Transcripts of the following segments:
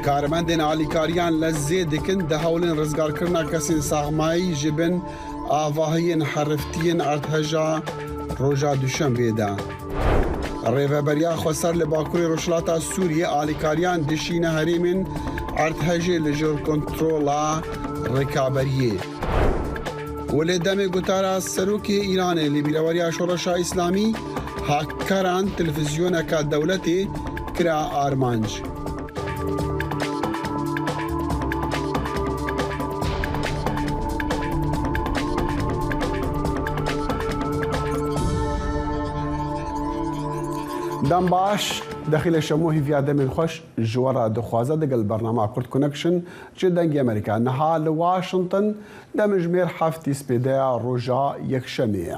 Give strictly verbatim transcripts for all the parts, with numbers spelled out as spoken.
Karmendên alîkariyan lez zêd dikin di hewlên rizgarkirina kesên saxmayî ji bin avahiyên heriftiyên erdheja roja Duşembê de. Rêveberiya Xweser li Bakurê Rojhilata Sûriyê alîkariyan dişîne herêmên erdhejê li jor kontrola rikaberiyê. Û lê demê gotara serokê Îranê li bîreweriya Şoreşa Îslamî, hakkeran televîzyoneka dewletê kira armanc. Dem baş, Dexîle Şemo hîviya demên xweş ji we re dixwaze digel bernama Kurd Connection ji Dengê Amerîka. Niha li Washington demjimêr heftî spêdeya roja Yekşemê ye.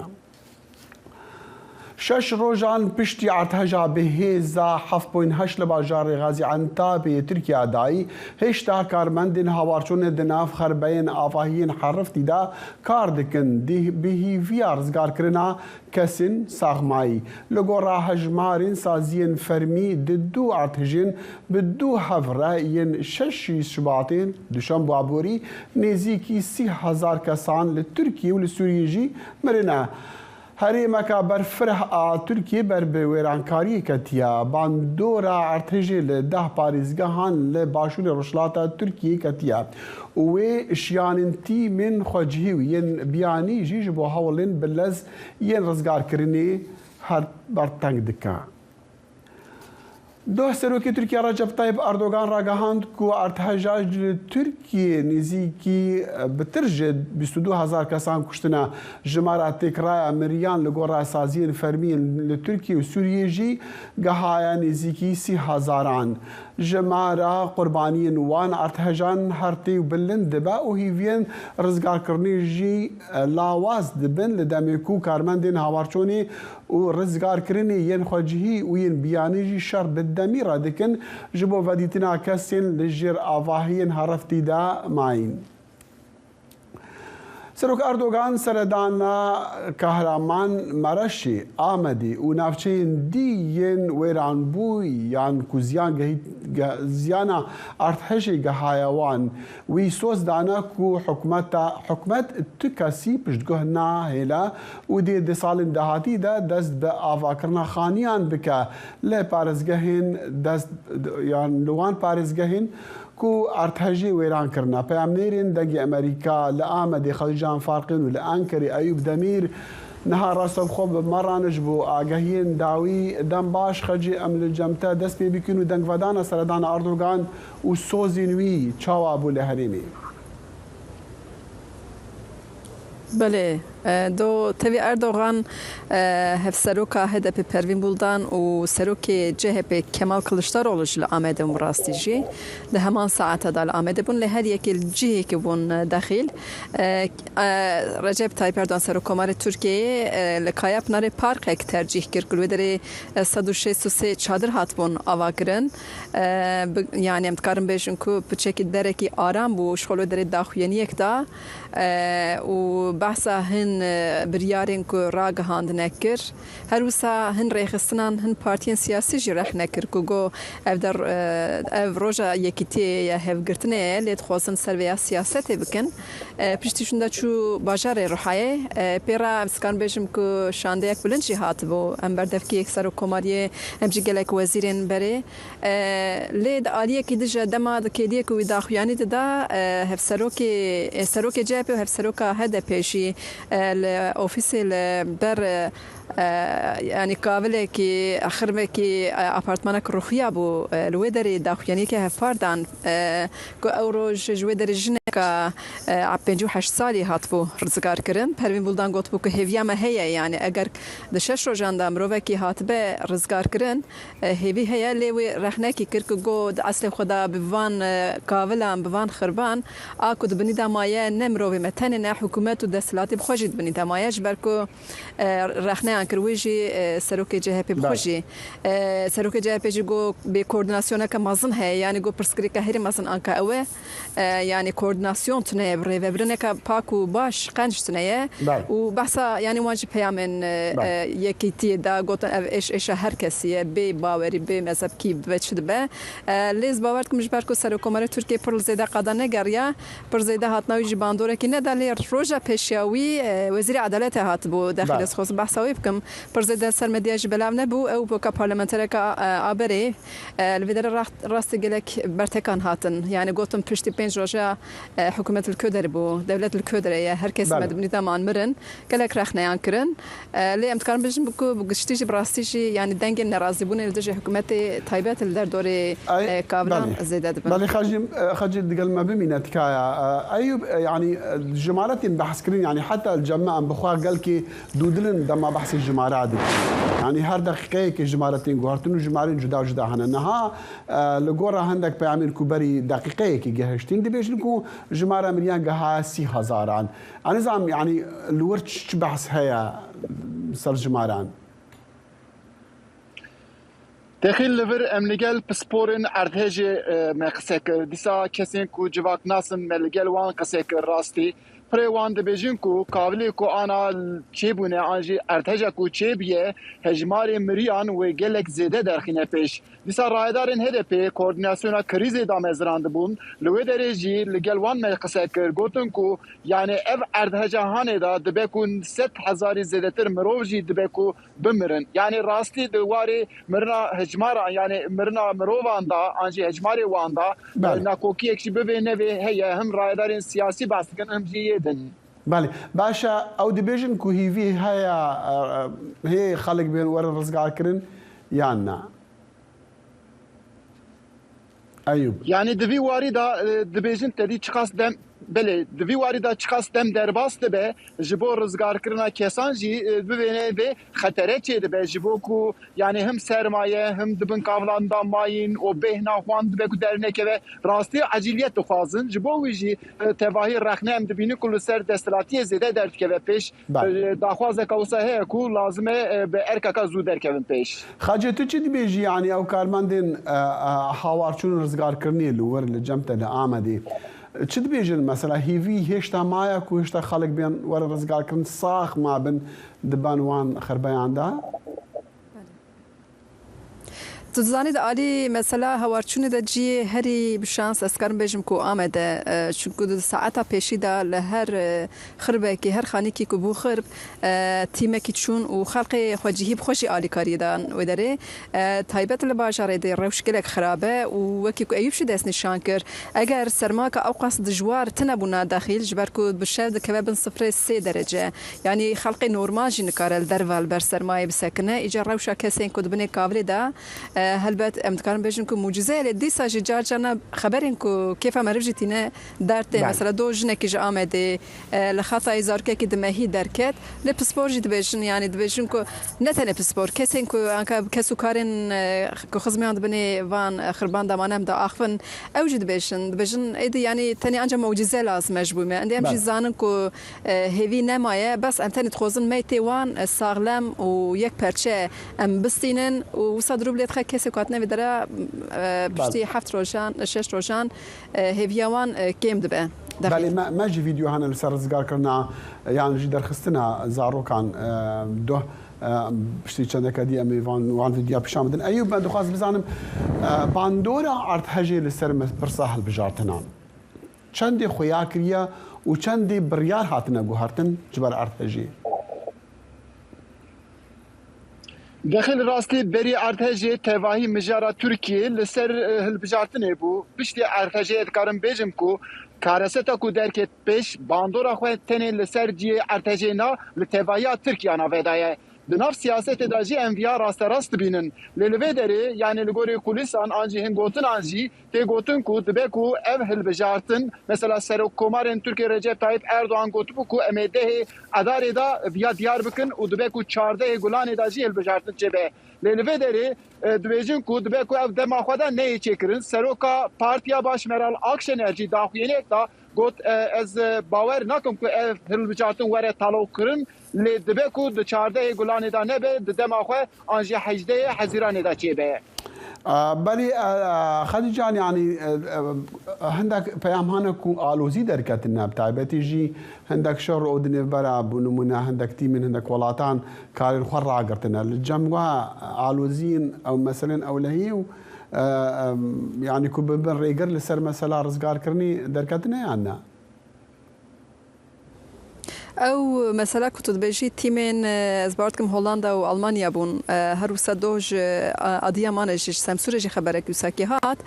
Şeş rojan piştî erdheja bi hêza heft point heşt li bajarê Gaziantepê yê Tirkiye dayî, hêşta karmendên hawarçûnê di nav xerbeyên avahiyên heriftî de kar dikin, di, bi hîviya rizgarkirina kesên saxmayî. Li gora hejmarên saziyên fermî di du erdhejên bi du hev re yên şeşî Şubatê, Duşembe aborî, nêzîkî sî hezar kesan li Tirkiye û li Sûriyê jî mirine. Herêmeke berfireh a Tirkiyê ber bi wêrankariyê ketiye. Bandora erdhejê li deh parêzgehan li başûrê rojhilata Tirkiyê ketiye û wê şiyanên tîmên xwecihî û yên biyanî jî ji bo hewlên bi lez yên rizgarkirinê her berteng dike. Doh Serokê Tirkiye Recep Tayyip Erdogan ragihand ku erdheja ji Tirkiyê nêzîkî, e, bitir ji bîst û du hezar kesan kuştine. Jimara têkiraya miriyan li gora saziyên fermî yên li Tirkiye û Sûriyê jî gihaye nêzîkî sî hezaran. Jimara qurbaniyên wan erdhejan her tê û bilind dibe û hîviyên rizgarkirinê jî, e, lawaz dibin, li demê ku karmendên hawarçûnê û rizgarkirinê yên xwecihî û yên biyanî jî şer bi demî re dikin, ji bo vedîtina kesên li jêr avahiyên heriftî de mayîn. Serok Erdogan seredana Kahramanmaraşê, Amedê û navçeyên dî yên wêranbû yan ku ziyan gehî-, ge-, ziyana erdhejê gihaye wan. Wî soz dana ku hikûmeta, hikûmet tu kesî piştguh nahêle û dê di salên dahatî de dest bi avakirina xaniyan bike li parêzgehên dest, yan li wan parêzgehên ku erdhejê wêran kirine. Peyamnêrên Dengê Amerîka li Amedê Xelîcan Farqîn û li Enkerê Eyûp Demîr niha rastevxwe bi me re ne ji bo agahiyên dawî. Dem baş, Xecê, em li cem te dest pê bikin û dengvedana seredana Erdogan û sozên wî çawa bû li herêmê? Belê, e, do tevî Erdogan, e, hevseroka H D P Pervîn Buldan û serokê C H P Kemal Kılıçdaroğlu jî li Amedê bûn, rastî jî di heman saeta de li Amedê bûn, lê her yekê li cihekê bûn, e, dexîl. E, e, Recep Tayyip Erdogan, Serokkomarê Tirkiyeyê, e, li Kayapınarê parkek tercîh kir ku li wê derê, e, sed û şêst û sê çadir hatibûn avakirin. E, bi, yanî em dikarin bêjin ku piçekî derekî aram bû, ji xwe li derê daxuyaniyek da, e, û behsa hin, e, biryarên ku ragihandine kir. Her wisa hin rêxistinan, hin partiyên siyasî jî rexne kir ku got, ev der, e, ev roja yekîtiyê ye, hevgirtinê ye, lê dixwazin ser vêya siyasetê bikin. E, piştî şûnde çû bajarê Ruhayê. E, pê re em dikarin bêjim ku şandeyek bilind jî hatibû. Em berdevkî yek serokkomariyê, em jî gelek wezîrên berê. E, lê di aliyekî din jî dema di kêliyê ku wî daxuyanî dida, e, hevserokê, e, serokê C H P û hevseroka H D P jî, e, li ofîsê li ber, e, e, yanî kavilekî, xirmekî, e, apartmanek ruxiya bû, e, li wê derê daxuyaniyeke hevpar dan, e, ku ew roj ji wê derê jineka, e, a pêncî û heşt salî hatibû rizgarkirin. Pervîn Buldan gotibû ku hêviya me heye, yanî eger di şeş rojan de mirovekî hatibe rizgarkirin, e, hêvî heye, lê wê rexnekî kir ku got di eslê xwe de bi van, e, kavilan, bi van xirban, a ku di binî de maye ne mirovê me tenê ne, hikûmet û desthilatî bi xwe jî di binî de maye, ji ber ku, e, rexneya kir, wê jî, e, serokê C H P bi xwe Belê. jî. E, serokê C H P jî got bê koordinasyoneke mezin heye, yanî got pirsgirêka herî mezin anka ew e. E, yanî koordinasyon tune ye, bi rêvebirineke pak û baş qenc tune ye. Belê. Û behsa, yanî wan jî peyamên, e, Belê. e, yekîtiyê da, gotin ev êş êşa her kesî ye, bê bawerî, bê mezhebkî, bê çi dibe. E, lê ez bawer dikim ji ber ku Serokkomarê Tirkiyê pir zêde qada negeriya, pir zêde hatina wî jî bandorekî neda, lê roja pêşiya wî, e, Wezîrê Edaletê hatibû dexîl. Belê. Ez xwest behsa wî bikim. Pir zêde ser medya jî belav nebû. Ew weka parlamentereka, e, a berê, e, li vê derê raxt-, rastî gelek bertekan hatin. Yani gotin piştî pênc roja, e, hikûmet li ku derê bû, dewlet li ku derê ye, her kes Belê. me dibînî deman mirin. Gelek rexneyan kirin. E, lê em dikarin bijin ku bi giştî jî, bi rastî jî, yani dengên nerazîbûnê li dijî hikûmetê taybet li derdorê, Ay, e, kaviran belê. zêde dibin. Belê, Xecî, e, Xecî digel me bimîne tikaya. E, Eyûb, e, yani, e, jimaretên behs kirin, yani heta li cem me em bi xwe gelkî dûdil in dema behsê jimara dikin. Yani her deqîqeyekê jimaretên guhertin û jimarên cuda cuda hene. Niha, e, li gora hindek peyamên ku berî deqîqeyekê gihiştin, dibêjin ku jimara miriyan giha sî hezaran. Ez nizanim, yani, li wir çi, çi behs heye ser jimaran? Dexîl li vir em li gel pisporên erdhejê, e, me qise kir. Dîsa kesên ku civaknas in me li gel wan qise kir rastî. Pirê wan dibêjin ku kavilê ku ana çêbûne an jî erdheja ku çêbûye hejmarê miriyan wê gelek zêde derxîne pêş. Dîsa rayedarên H D P koordînasyona krîzê damezrandibûn. Li wê derê jî li gel wan me qise kir. Gotin ku, yani, ev erdheja hanê de dibe ku sed hezarî zêdetir mirov jî dibe ku bimirin. Yani rastî di warê mirina hejmaran, yani mirina mirovan da, an jî hejmarê wan da, Belê. nakokiyek jî bivê nevê heye. Him rayedarên siyasî behs dikin, him jî yê din. Belê. Baş e, ew dibêjin ku hîvî heye, e, e, hê xelk bên werin rizgarkirin yan na? Eyûb. Yani di vî warî de, e, dibêjin tedî çiqas dem, belê, di vî warî de çiqas dem derbas dibe, ji bo rizgarkirina kesan jî, e, bivêne vê xetere çêdibe, ji bo ku, yani, him sermaye, him di bin kavilan de mayîn û bêhna xwan dibe ku dernekeve, rastî ecîliyet dixwazin. Ji bo wî jî, e, tevahî rexne em dibînin ku li ser desthilatiyê zêde derdikeve pêş. Belê. E, daxwazeke wisa heye ku lazim e, e, bi erkeka zû derkevin pêş. Xacê, tu çi dibêjî, yanî ew karmendên, e, e, hawarçûn rizgarkirinê li wir, li cem te, li Amedê? Çi dibêjin mesela, hêvî hêşta maye ku hêşta xelk bên werin rizgarkirin, sax mabin di ban wan xirbeyan de? Tu dizanî, di alî mesela hawarçûnê de cihê herî bi şans ez karim bêjim ku Amed e, e, çunku di saeta pêşî de li her, e, xirbekî, her xanîkî ku bû xirb, e, tîmekî çûn û xelkê xwecihî bi xwe jî alîkariyê dan wê derê. E, taybet li bajarê de rewş gelek xirab e û wekî ku Eyûb jî destnîşan kir, eger sermaka ewqas dijwar tine bûna dexîl, ji ber ku bi şev dikeve bin sifrê sê derece, yanî xelkê normal jî nikare li derve li ber sermayê bisekine. Îcar rewşa kesên ku di binê kavilê de, e, helbet em dikarin bêjin ku mucîze ye, lê dîsa jî car carna xeberên ku kêfa meriv jî tîne dertê. Belê. Mesela do jinekî ji Amedê, e, li Xetayê zarokekî di mehî derket. Lê pispor jî dibêjin, yanî dibêjin ku ne tenê pispor, kesên ku anka kes û karên, e, ku xizmiyan di binê van, e, xirban de mane em diaxivin, ew jî dibêjin, dibêjin êdî, yanî tenê anca mucîze lazim e ji bo me. Endî em jî Belê. zanin ku, e, hêvî nemaye, bes em tenê dixwazin meytê wan, e, saxlem û yek perçe em bistînin û wisa dirû bilê dixe kesê ku hatine vê dera, e, piştî Belê. heft rojan, şeş rojan, e, hêviya wan, e, kêm dibe. Dexî. Belê, me, me jî vîdeo hene li ser rizgarkirina, e, yan jî derxistina zarokan, e, doh, e, piştî çendeke dî em ê van, wan vîdeo pişan bidin. Eyûb, me dixwaz bizanim, e, bandora erdhejê li ser me pirsa hilbijartinan çendê xuya kiriye û çendê biryar hatine guhertin ji ber erdhejê? Dexil rastî berî erdhejê tevahî mijara Tirkiyê li ser, e, hilbijartinê bû. Piştî erdhejê ez dikarim bêjim ku kareseta ku derket pêş bandora xwe tenê li ser cihê erdhejê na li tevahiya Tirkiya navedaye. Di nav siyasetê de jî em viya rasterast dibînin. Lê li vê derê, yanî li gorî kulîsan an jî hin gotinan jî, tê gotin ku dibe ku ev hilbijartin, mesela Serokkomarên Tirkiyê Recep Tayyip Erdogan gotibû ku em ê dehê Edarê de viya diyar bikin û dibe ku çardehê Gulanê de jî hilbijartin çêbe. Lê li vê derê, e, dibêjin ku dibe ku ev dema xwe de neyê çêkirin. Seroka Partiya Baş Meral Akşener jî daxuyaniyek da got, e, ez, e, bawer nakim ku ev hilbijartin were talawkirin. Lê dibe ku di çardehê Gulanê de nebe, di dema xwe an jî hejdehê Hezîranê de çêbe. A, belê, a, a, Xedîcan, yanî, e, e, hindek peyam hene ku alozî derketine, bi taybetî jî hindek şer û di nêvbera, bi nimûne, hindek tîmên hindek welatan karên xwe ragirtine. Li cem we aloziyên ew meselên ewlehî û, e, e, yanî ku bibin rêgir li ser mesela rizgarkirinê derketine yan ne? Ew mesela ku tu dibêjî tîmên, e, ez bawer dikim Hollanda û Almanya bûn. E, her wisa doh ji, e, Adiyamanê jî, ji Semsûrê jî xeberek wisa kî hat.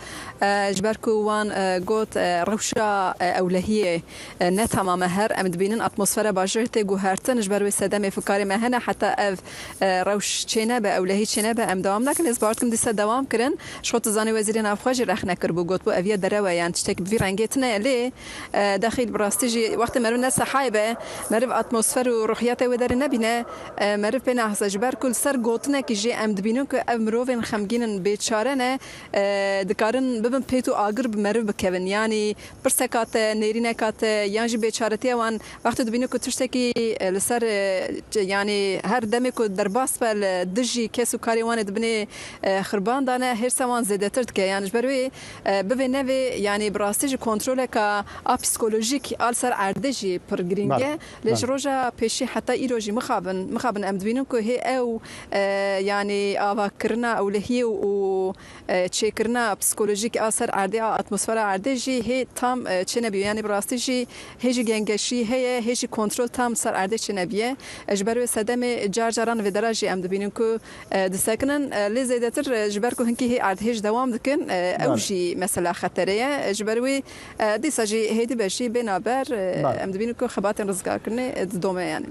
E, ji ber ku wan, e, got, e, rewşa, e, ewlehiyê, e, ne tamam e her. Em dibînin atmosfera bajêr tê guhertin. Ji ber wê sedemê fikarê me hene. Heta ev, e, rewş çênebe, ewlehî çênebe, em dewam nakin. Ez bawer dikim dîsa dewam kirin. Ji xwe tu zanî Wezîrê Navxwe jî rexne kiribû. Gotbû ev ya derew e, yan tiştek bi vî rengê tune ye. Lê E, dexîl bi rastî jî wextê meriv ne sehayê be, meriv atmosfer û ruhiyatê wê derê nebîne, e, meriv pê nahese. Ji ber ku li ser gotinekî jî em dibînin ku ev mirovên xemgîn in, bêçare ne, e, dikarin bibin pêt û agir bi meriv bikevin. Yanî pirseka te, nêrîneka te yan jî bêçaretiya wan, wextê dibînin ku tiştekî, e, li ser, e, c-, yanî her demê ku derbas be li dijî kes û karê wan ê dibinê, e, xirban dane, hêrsa wan zêdetir dike. Yanî ji ber wê E, bivê nevê, yanî bi rastî jî kontroleka a psîkolojîk a li ser erdê jî pir girîng e. Belê, lê ji belê. Roja pêşî heta îro jî mixabin, mixabin em dibînin ku hê ew, e, yanî avakirina ewlehiyê û, û, e, çêkirina psîkolojîk a ser erdê, a atmosfera erdê jî hê tam, e, çênebiyo. Yanî bi rastî jî hê jî gengeşî heye, hê jî kontrol tam ser erdê çênebiye. E, ji ber wê sedemê car caran vê dera jî em dibînin ku e, disekinin. E, lê zêdetir, e, ji ber ku hinkî hê erdhêj dewam dikin, e, ew Belê. jî mesela xeterê ye. E, ji ber wî, e, dîsa jî hêdî beşî bê naber, e, Belê. em dibînin ku xebatên rizgarkirinê, e, didome yanî.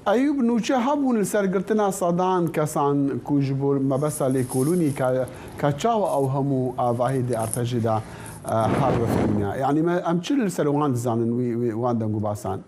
Eyûb, nûçe hebûn li ser girtina sedan kesan ku ji bo mebesta lêkolînê ka, ka çawa ew hemû avahî di erdhejê de, e, her wextî ne? Yanî me, em çi li ser wan dizanin wî, wî, wan deng û basan?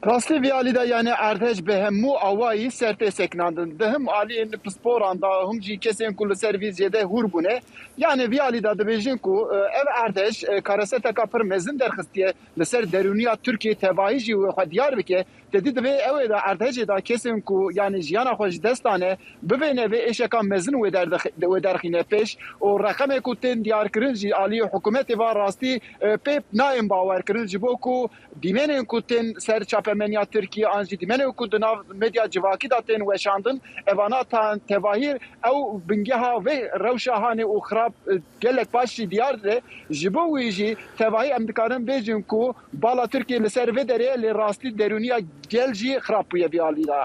Rastî vî alî de, yanî erdhej bi hemû awayî ser tê sekinandin. Di him aliyên pisporan de, him jî kesên ku li ser vî zêde hûr bûne. Yanî vî alî de dibêjin ku, e, ev erdhej, e, kareseteka pir mezin derxistiye li ser derûniya Tirkiyê, tevahî jî wê xwe diyar bike. Te dî divê ew ê de erdhejê de kesên ku, yanî jiyana xwe ji dest dane, bivê nevê êşeka mezin wê derdixi-, wê derxîne pêş û reqemê ku tên diyarkirin jî aliyê hikûmetê ve rastî, e, pê nayên bawerkirin, ji bo ku dîmenên ku tên ser çapemeniya Tirkiyê an jî dîmenên ku di nav medya civakî de tên weşandin, evana ta-, tevahî ew bingeha vê rewşa hanê û xirab, e, gelek baş jî diyar dibe. Ji bo wî jî tevahî em dikarin bêjin ku bala Tirkiyê li ser vê derê ye, lê rastî derûniya gel jî xirab bûye vî alî de.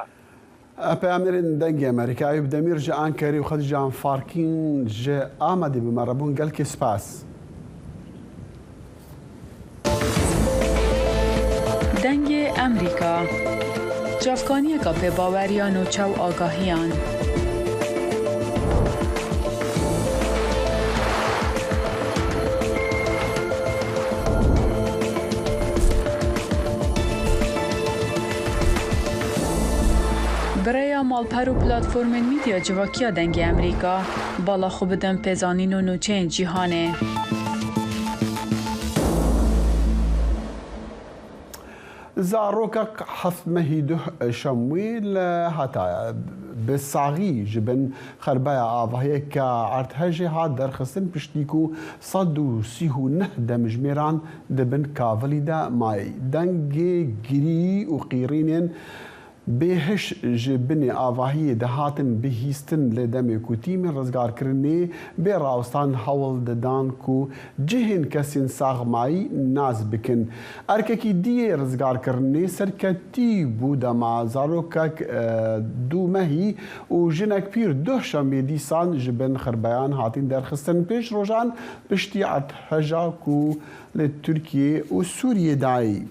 Peyamnêrên Dengê Amerîka, Eyûb Demîr ji Ankerê û Xedîcan Farkîn ji Amedê bi me re bûn. Gelkî spas. Dengê Amerîka. Çavkaniyeka pê baweriya nûçe û agahiyan. Bi rêya malper û platformên medya civakî ya Dengê Amerîka, bala xwe bidin pêzanîn û nûçeyên cîhanê. Zarokek heft mehî duh Şemwîl Hataya bi saxî ji bin xerbeya avahiyeke erdhejê hat derxistin, piştî ku sed û sî û neh demjimêran di bin kavilî de mayî. Dengê girî û qîrînên bêhiş ji binê avahiyê dihatin bihîstin, lê demê ku tîmên rizgarkirinê bê rawestan hewl didan ku cihên kesên sax mayî nas bikin. Erkekî dî yê rizgarkirinê serketî bû dema zarokek, e, dû mehî û jinek pîr duh şemê dîsan ji bin xirbeyan hatin derxistin. Pêş rojan piştî erdheja ku li Tirkiyê û Sûriyê dayî.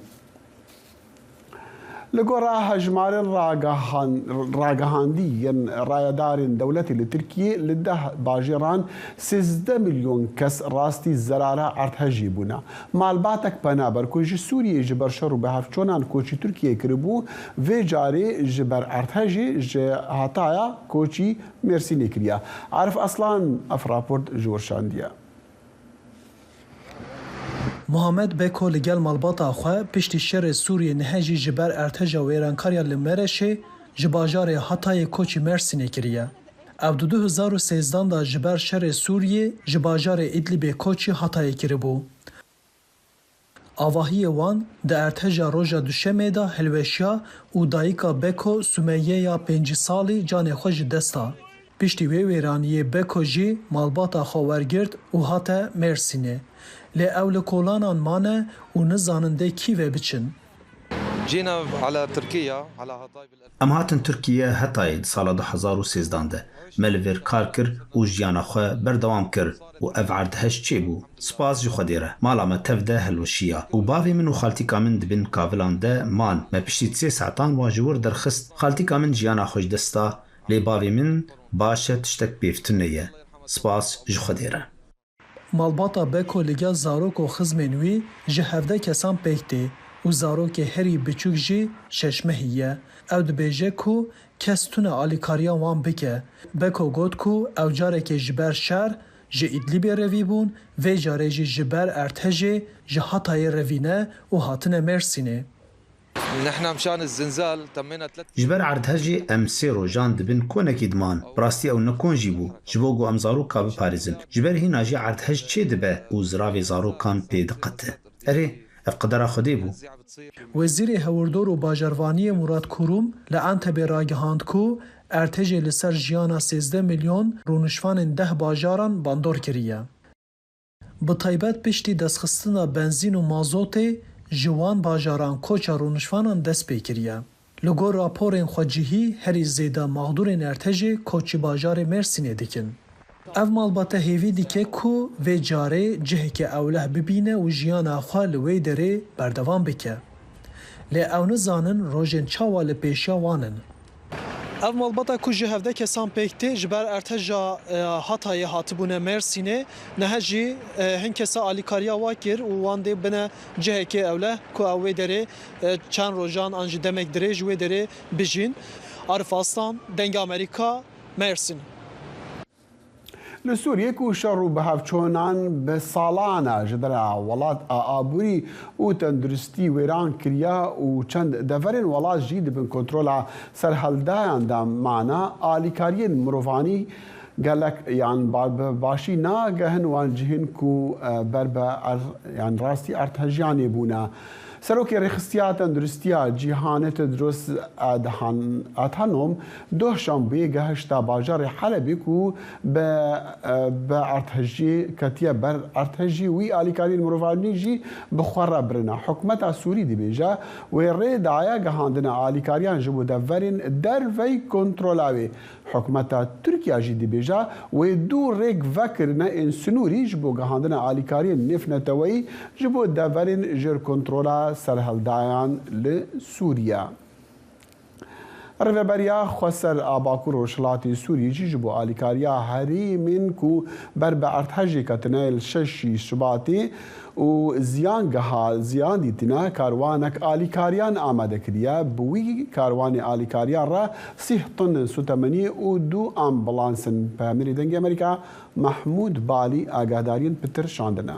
Li gora hejmarên ragehan-, ragehandî yên rayedarên dewletê li Tirkiyê, li deh bajêran sêzdeh milyon kes rastî zerara erdhejê bûne. Malbatek penaber ku ji Sûriyê ji ber şer û bihevçonan koçî Tirkiyê kiribû, vê carê ji ber erdhejê ji Hataya koçî Mêrsînê kiriye. Arif Aslan ev raport ji wir şandiye. Muhammed Beko li gel malbata xwe piştî şerê Sûriyê nihe jî ji ber erdheja wêrankariya li Mereşê ji bajarê Hatayê koçî Mersînê kiriye. Ew di du hezar û sêzdan de ji ber şerê Sûriyê ji bajarê Îdlîbê koçî Hatayê kiribû. Avahiyê wan di erdheja roja Duşemê de hilweşiya û dayika Beko Sumeyye ya pêncî salî canê xwe ji dest da. Piştî wê wêraniyê Beko jî malbata xwe wergirt û hate Mêrsînê. Lê ew li kolanan mane û nizanin dê kî ve biçin. جينا على تركيا، على هاتاي بال Em hatin Tirkiye Hetayê di sala du hezar û sêzdan de. Me li vir kar kir û jiyana xwe berdewam kir û ev erdhej çêbû. Spas ji Xwedê re, mala me tev de hilweşiya û bavê min û xaltîka min di bin kavilan de man. Me piştî sê saetan wan ji wir derxist. Xaltîka min jiyana xwe ji dest da, lê bavê min baş e, tiştek pêv tune ye. Spas ji Xwedê re. Malbata Beko li gel zarok û xizmên wî ji hevdeh kesan pêk tê û zarokê herî biçûk jî şeş mehî ye. Ew dibêje ku kes tune alîkariya wan bike. Beko got ku ew carekê ji ber şer ji Îdlîbê revî bûn, vê carê jî ji ber erdhejê ji Hatayê revîne û hatine Mêrsînê. نحن مشان الزلزال تمينا ثلاث Ji ber erdhejê em sê rojan di bin konekî diman. Bi rastî ew ne kon jî bû, ji bo ku em zaroka biparêzin. Ji ber hîna jî erdhej çê dibe û ziravê zarokan pê diqete. Erê, ev qedera Xwedê bû. Wezîrê Hewirdor û Bajarvaniyê Murat Kurum li Entebê ragihand ku erdhejê li ser jiyana sêzdeh milyon rûnişvanên deh bajaran bandor kiriye. Bi taybet piştî destxistina benzîn û mazotê ji wan bajaran koça rûnişvanan dest pê kiriye. Li gor raporên xwecihî herî zêde maxdûrên erdhejê koçî bajarê Mêrsînê dikin. Ev malbate hêvî dike ku vê carê cihekê ewleh bibîne û jiyana xwe li wê derê berdewam bike. Lê ew nizanin rojên çawa li pêşiya wan in. Ev malbata ku ji hevdeh kesan pêk tê, ji ber erdheja, e, Hatayê hatibûne Mersînê. Niha jî, e, hin kesa alîkariya wa kir û wan dê bine cihekê ewleh ku ew wê derê, e, çend rojan an jî demek dirêj wê derê bijîn. Arif Aslan, Dengê Amerîka, Mersîn. Li Sûriyê ku şer û bihevçûnan bi salan e, ji dera welat a aborî û tenduristî wêran kiriye û çend deverên welat jî di bin kontrola serhildayan de mane, alîkariyên mirovanî gelek yan ba-, bi başî nagehin wan cihên ku, e, ber bi er-, yan rastî erdhejiyanê bûne. Serokê Rêxistiya Tenduristiya Cîhanê Tedros Adhan-, Adhanom doh şambiyê gehişta bajarê Helebê ku bi, bi erdhejiyê ketiye ber erdhejî wî alîkariyên mirovanî jî bi xwe re birine. Hikûmeta Sûrî dibêje wê rê daye gihandina alîkariyan ji bo deverên derveyî kontrola wê. Hikûmeta Tirkiya jî dibêje, wê du rêk vekirine ên sinûrî ji bo gihandina alîkariyên nêvneteweyî ji bo deverên jêr kontrola serhildayan li Sûriye. Rêveberiya Xweser a Bakur Rojhilatê Sûriyê jî ji bo alîkariya herêmên ku ber bi erdhejê ketine li şeşî Şubatê û ziyan giha-, ziyan dîtine karwanek alîkariyan amade kiriye. Bi wî karwanê alîkariyan re sîh tonin sotemeniyê û du ambulans in. Peyamêrê Dengê Amerîka Mehmûd Balî agahdariyên pitir şandine.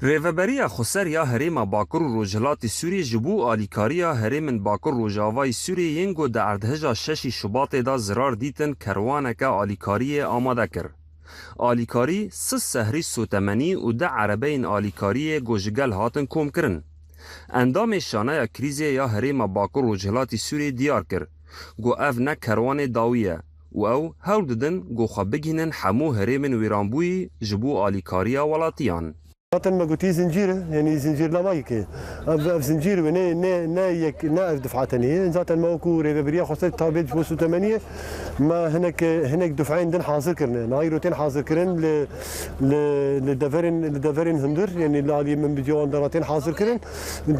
Rêveberiya Xweser ya Herêma Bakur û Rojhilatê Sûriyê ji bo alîkariya herêmên Bakur Rojavayî Sûriyê yên ku di erdheja şeşî Şubatê de zirar dîtin kerwaneke alîkariyê amade kir. Alîkarî sih sehrî sotemenî û du erebeyên alîkariyê ku ji gel hatin komkirin. Endamê Şaneya Krîzê ya Herêma Bakur Rojhilatî Sûriyê diyar kir ku ev ne kerwanê dawî ye û ew hewl didin ku xwe bigihînin hemû herêmên wêranbûyî ji bo alîkariya welatiyan. Zaten me gotî zincîr e, yanî zincîrlama yekê. Ev, ev zincîr wê ne, ne, ne yek, ne ev dif'a tenê ye. Zaten me wekû rêveberiya xwestek tabê ji bo sotemeniyê, me hinek, hinek dif'eyên din hazir kirine. Nayî rotên hazir kirin li, li, li deverên, li deverên hundir, yanî li aliyê min bi ciwan de ratên hazir kirin.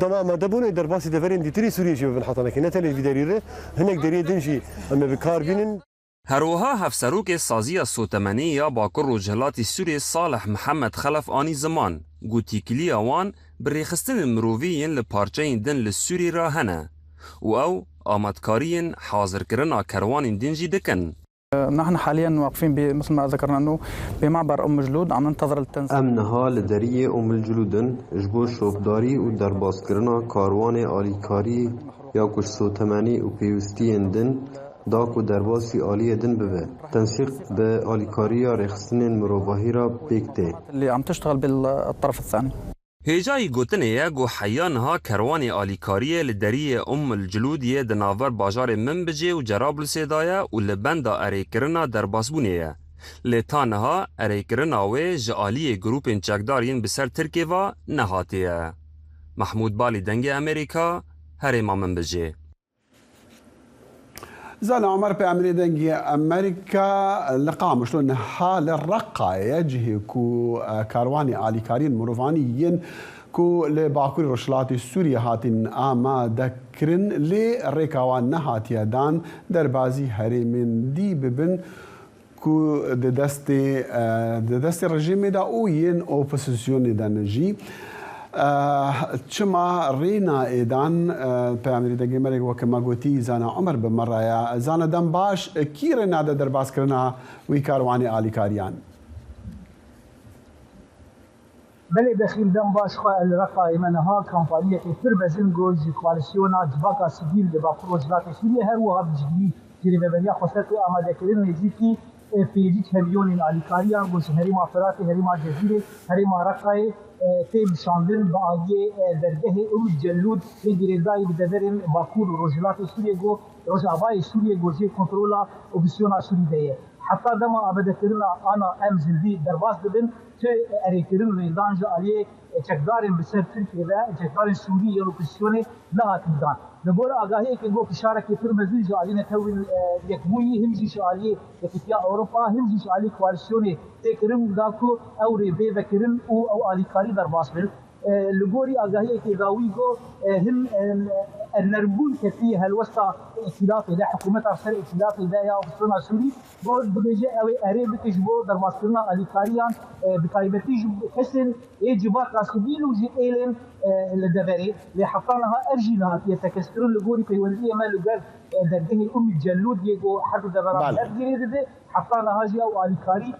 Dema amade bûne derbasî deverên dîtirî Sûriyê jî bibin heta nekê. Ne tenê vî derî re, hinek deriyê din jî em ê bi kar bînin. Her wiha Hevserokê Saziya Sotemenî ya Bakur Rojhilatî Sûriyê Salih Mihemed Xelef anî ziman ku tîkiliya wan bi rêxistinên mirovî yên li parçeyên din li Sûrî re hene û ew amadkariyên hazirkirina kerwanên din jî dikin. نحن حاليًا واقفين ب-، مثل ما ذكرنا أنه بمعبر أم جلود عم ننتظر التنسيق. Em niha li deriyê Umulcilûd in, ji bo şopdarî û derbaskirina karwanê alîkarî ya ku ji sotemenî û pêwistiyên din da ku derbasî aliyê din bibe. Tensîq bi alîkariya rêxistinên mirovahî re pêk tê. اللي عم تشتغل بالطرف الثاني. Hêjayî gotinê ye ku heya niha kerwanê alîkariyê li deriyê Umm el Cilûdiyê di navber bajarê Minbicê û Cerablusê de ye û li benda erêkirina derbasbûnê ye. Lê ta niha erêkirina wê ji aliyê grûpên çekdar yên bi ser Tirkê ve nehatiye. Mehmûd Balî, Dengê Amerîka, herêma Minbicê. Zana Omer, peyamnê Dengê Amerîka li Qamişlo niha li Reqayê ye, cihê ku, e, karwanê alîkariyên mirovanî yên ku li Bakurê Rojhilatê Sûriyê hatin amade kirin, lê rêka wan nehatiye dan derbazî herêmên dî bibin ku di destê, e, di destê rejîmê de û yên opozisyonê de ne jî. E, çima rê naê dan, e, peyamnêrî Dengê Amerîka, weke me gotî, Zana Omer bi me re ye. Zana, dem baş, e, kî rê nade derbaskirina wî karwanê alîkariyan? Belê Bexîl, dem baş. Xwe li Reqayê me niha kampaniyekê pir mezin got ji koalîsyona civaka sivîl li Bakur Rojhilatê Sûriyê, her wiha bi piştgirî ji Rêveberiya Xweser tê amadekirin. Nêzîkî, e, pêncî kemyonên alîkariyan ku ji herêma Firatê, herêma Cezîrê, herêma Reqayê, e, tê bişandin, bi aliyê, e, dergehê Umul Celûd yê girêdayî bi deverên Bakur û Rojhilatê Sûriyê ku Rojavayê Sûriyê ku jê kontrola opozîsyona Sûrî de ye. Heta dema amadekirina ana em zindî derbas dibin, tu erêkirin rêdan ji aliyê çekdarên bi ser Tirkiye ve, çekdarên Sûrî yên opozîsyonê nehatin dan. Li gor agahiyekê got fişarekî pir mezin ji aliyê Netewên, e, Yekbûyî, him jî ji aliyê Yekîtiya Ewropa, him jî ji aliyê koalîsyonê tê kirin da ku ew rê bê vekirin û ew alîkarî derbas bin. E, li gorî agahiyekê dawî got, e, hin, e, nermbûn ketiye helwesta îtîlafê de, hikûmeta ser îtîlafê de ya opozîsyona Sûrî, got dibêje ew ê erê bike ji bo derbaskirina alîkariyan, e, bi taybetî ji kesên ê civaka sivîl û ji êlên, e, li deverê. Lê hefta niha ev jî nehatiye tekezkirin li gorî peywendiyê me li gel, e, dergehê Umî Celûdiyê ku her du deveran Bale. Hev girê dide, hefta niha jî ew alîkarî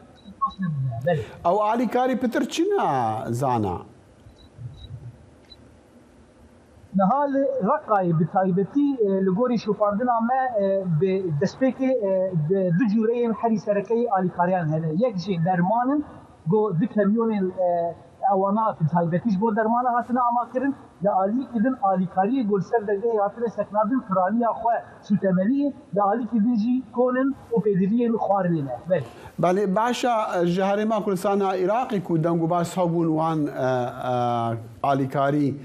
Belê. Ew alîkarî pitir çi ne, Zana? Niha li Reqayê bi taybetî, e, li gorî şopandina me, e, bi destpêkê, e, di, du cûreyên herî serekeyî alîkariyan hene. Yek jî derman in, ku du kemyonên, e, ewana bi taybetî ji bo dermana hatine amakirin. Li aliyekî din alîkariyê ku li ser dergehê hatine sekinandin piraniya xwe sûtemeniyê, li alîkî din jî kon in û pêdiviyên xwarinê ne. Belê. Belê, baş e, ji Herêma Kurdistana Iraqê ku deng û bas hebûn wan, e, e, alîkarî,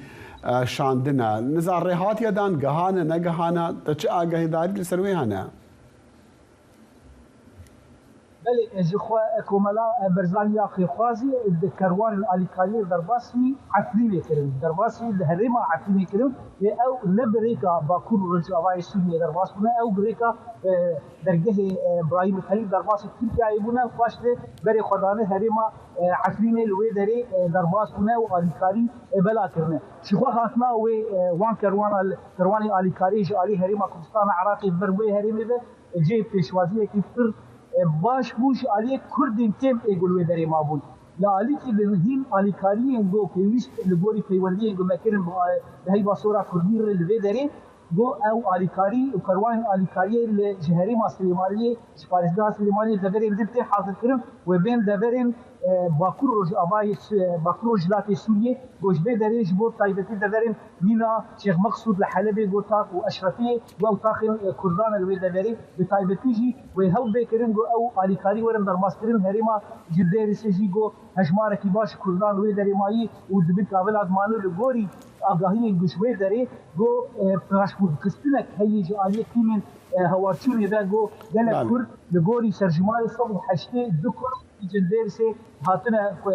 e, şandine. Nizam rê hatiye dan, gihane, negihane, te çi agahîdarî li ser wê hene? Belê, ji xwe Komela Berzanî ya Xêrxwazî di kerwanên alîkariyê derbasî Efrînê kirin. Derbasî li herêma Efrînê kirin. Lê ew ne bi rêka Bakur û Rojavayê Sûriyê derbas bûne, ew bi rêka, e, dergehê, e, Brahîm Xelîl derbasî Tirkiyeyê bûne. Paştê berê xwe dane herêma, e, Efrînê, li wê derê, e, derbas bûne û alîkarî, e, bela kirine. Ji xwe hatina wê, e, wan kerwana, kerwanên alîkariyê ji alî Herêma Kurdistana Iraqê ber wê herêmê ve cihê pêşwaziyekî pir, e, baş bû ji aliyê Kurdên kêm ê ku li wê derê mabûn. Li alîkî din hîn alîkariyên ku pêwîst li gorî peywendiyên ku me kirin bi, e, bi heyva sora Kurdî re li vê derê, ku ew alîkarî û kerwanên alîkariyê li, ji herêma Silêmaniyê, ji parêzgeha Silêmaniyê deverên din tê hazirkirin wê bên deverên, e, Bakur Rojavayê, e, Bakur Rojhilatê Sûriyê, ku ji vê derê ji bo taybetî deverên mîna Şêx Meqsûd li Helebê, ku tax û Eşrefiyê, ku ew taxên, e, Kurdan e li wê deverê, bi taybetî jî wê hewl bê kirin ku ew alîkarî werin derbaskirin. Herêma Cindêrisê jî ku hejmarekî baş Kurdan li wê derê mayî û di bin kavila dimane. Li gorî agahiyên ku ji wê derê ku, e, paşxistinnek heye ji aliyê tîmên, e, hewarçûnê ve ku gelek Belê. Kurd li gorî serjimarê sed û heştê du Kurd Cindêrsê hatine, e,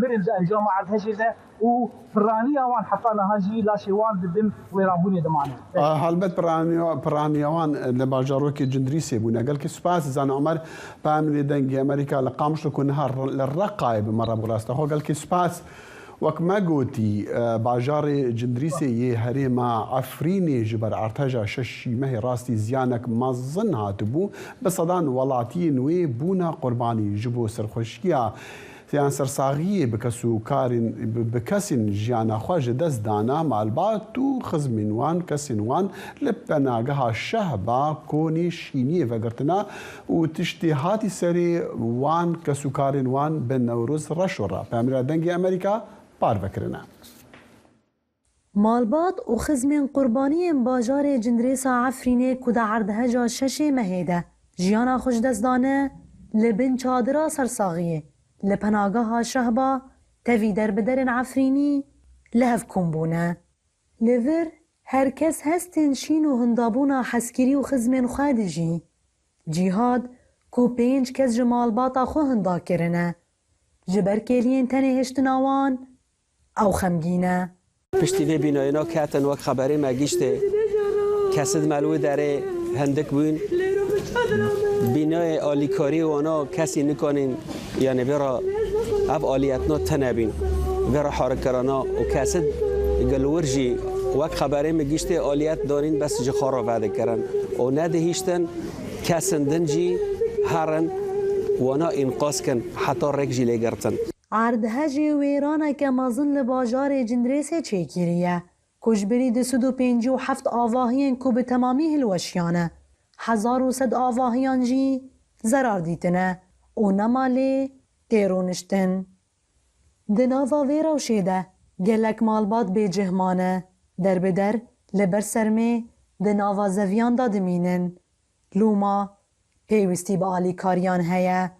mirin di encama erdhejê de û piraniya wan heta niha jî laşê wan di bin wêranbûnê dimane. A, helbet piraniya, piraniya wan li bajarokê Cindirîsê bûne. Gelkî spas Zana Omer, peyamnêrê Dengê Amerîka li Qamişlo ku niha r-, li Reqayê bi me re bû. Raste xwe gelkî spas. Wek me gotî, e, bajarê Cindirîsê yê herêma Efrînê ji ber erdheja şeşî mehê rastî ziyanek mezin hatibû, bi sedan welatiyên wê bûne qurbanî. Ji bo serxweşiya yan sersaxiyê bi kes û karên, bi, bi kesên jiyana xwe ji dest dana, malbat û xizmên wan, kesên wan li penageha Şehba Konê Şîniyê vegirtine û tiştê hatî serê wan, kes û karên wan bi Newroz Reşo re. Peyamêra Dengê Amerîka parve kirine. Malbat û xizmên qurbaniyên bajarê Cindirêsa Efrînê ku di erdheja şeşê mehê de jiyana xwe ji dest dane, li bin çadira sersaxiyê li penageha Şehba tevî derbiderên Efrînî li hev kom bûne. Li vir her kes hestên şîn û hindabûna hezkirî û xizmên xwe dijî. Cîhad ku pênc kes ji malbata xwe hinda kirine, ji ber kêliyên tenê hiştina wan, ew xemgîn e. Piştî vê bînayêna ketin wek xeberê me giştê, kesid me li wê derê hindik bûn. Bînayê alîkariyê wana kesî nikanîn, yanî vê re ev aliyetna tune bîn. Vê re harikirana û kesid gilwir jî wek xeberê me giştê aliyet danîn bes ji xwe re vedikirin û nedihiştin kesin din jî herin wana înqaz kin heta rêk jî lê girtin. Erdhejê wêraneke mezin li bajarê Cindirêsê çêkiriye, ku ji birî du sed û pêncî û heft avahiyên ku bi temamî hilweşiyane, hezar û sed avahiyan jî zerar dîtine û nema lê tê rûniştin. Di nava vê rewşê de gelek malbat bêcih mane, derbider li ber sermê di nava zeviyan de dimînin. Lûma pêwîstî bi alîkariyan heye.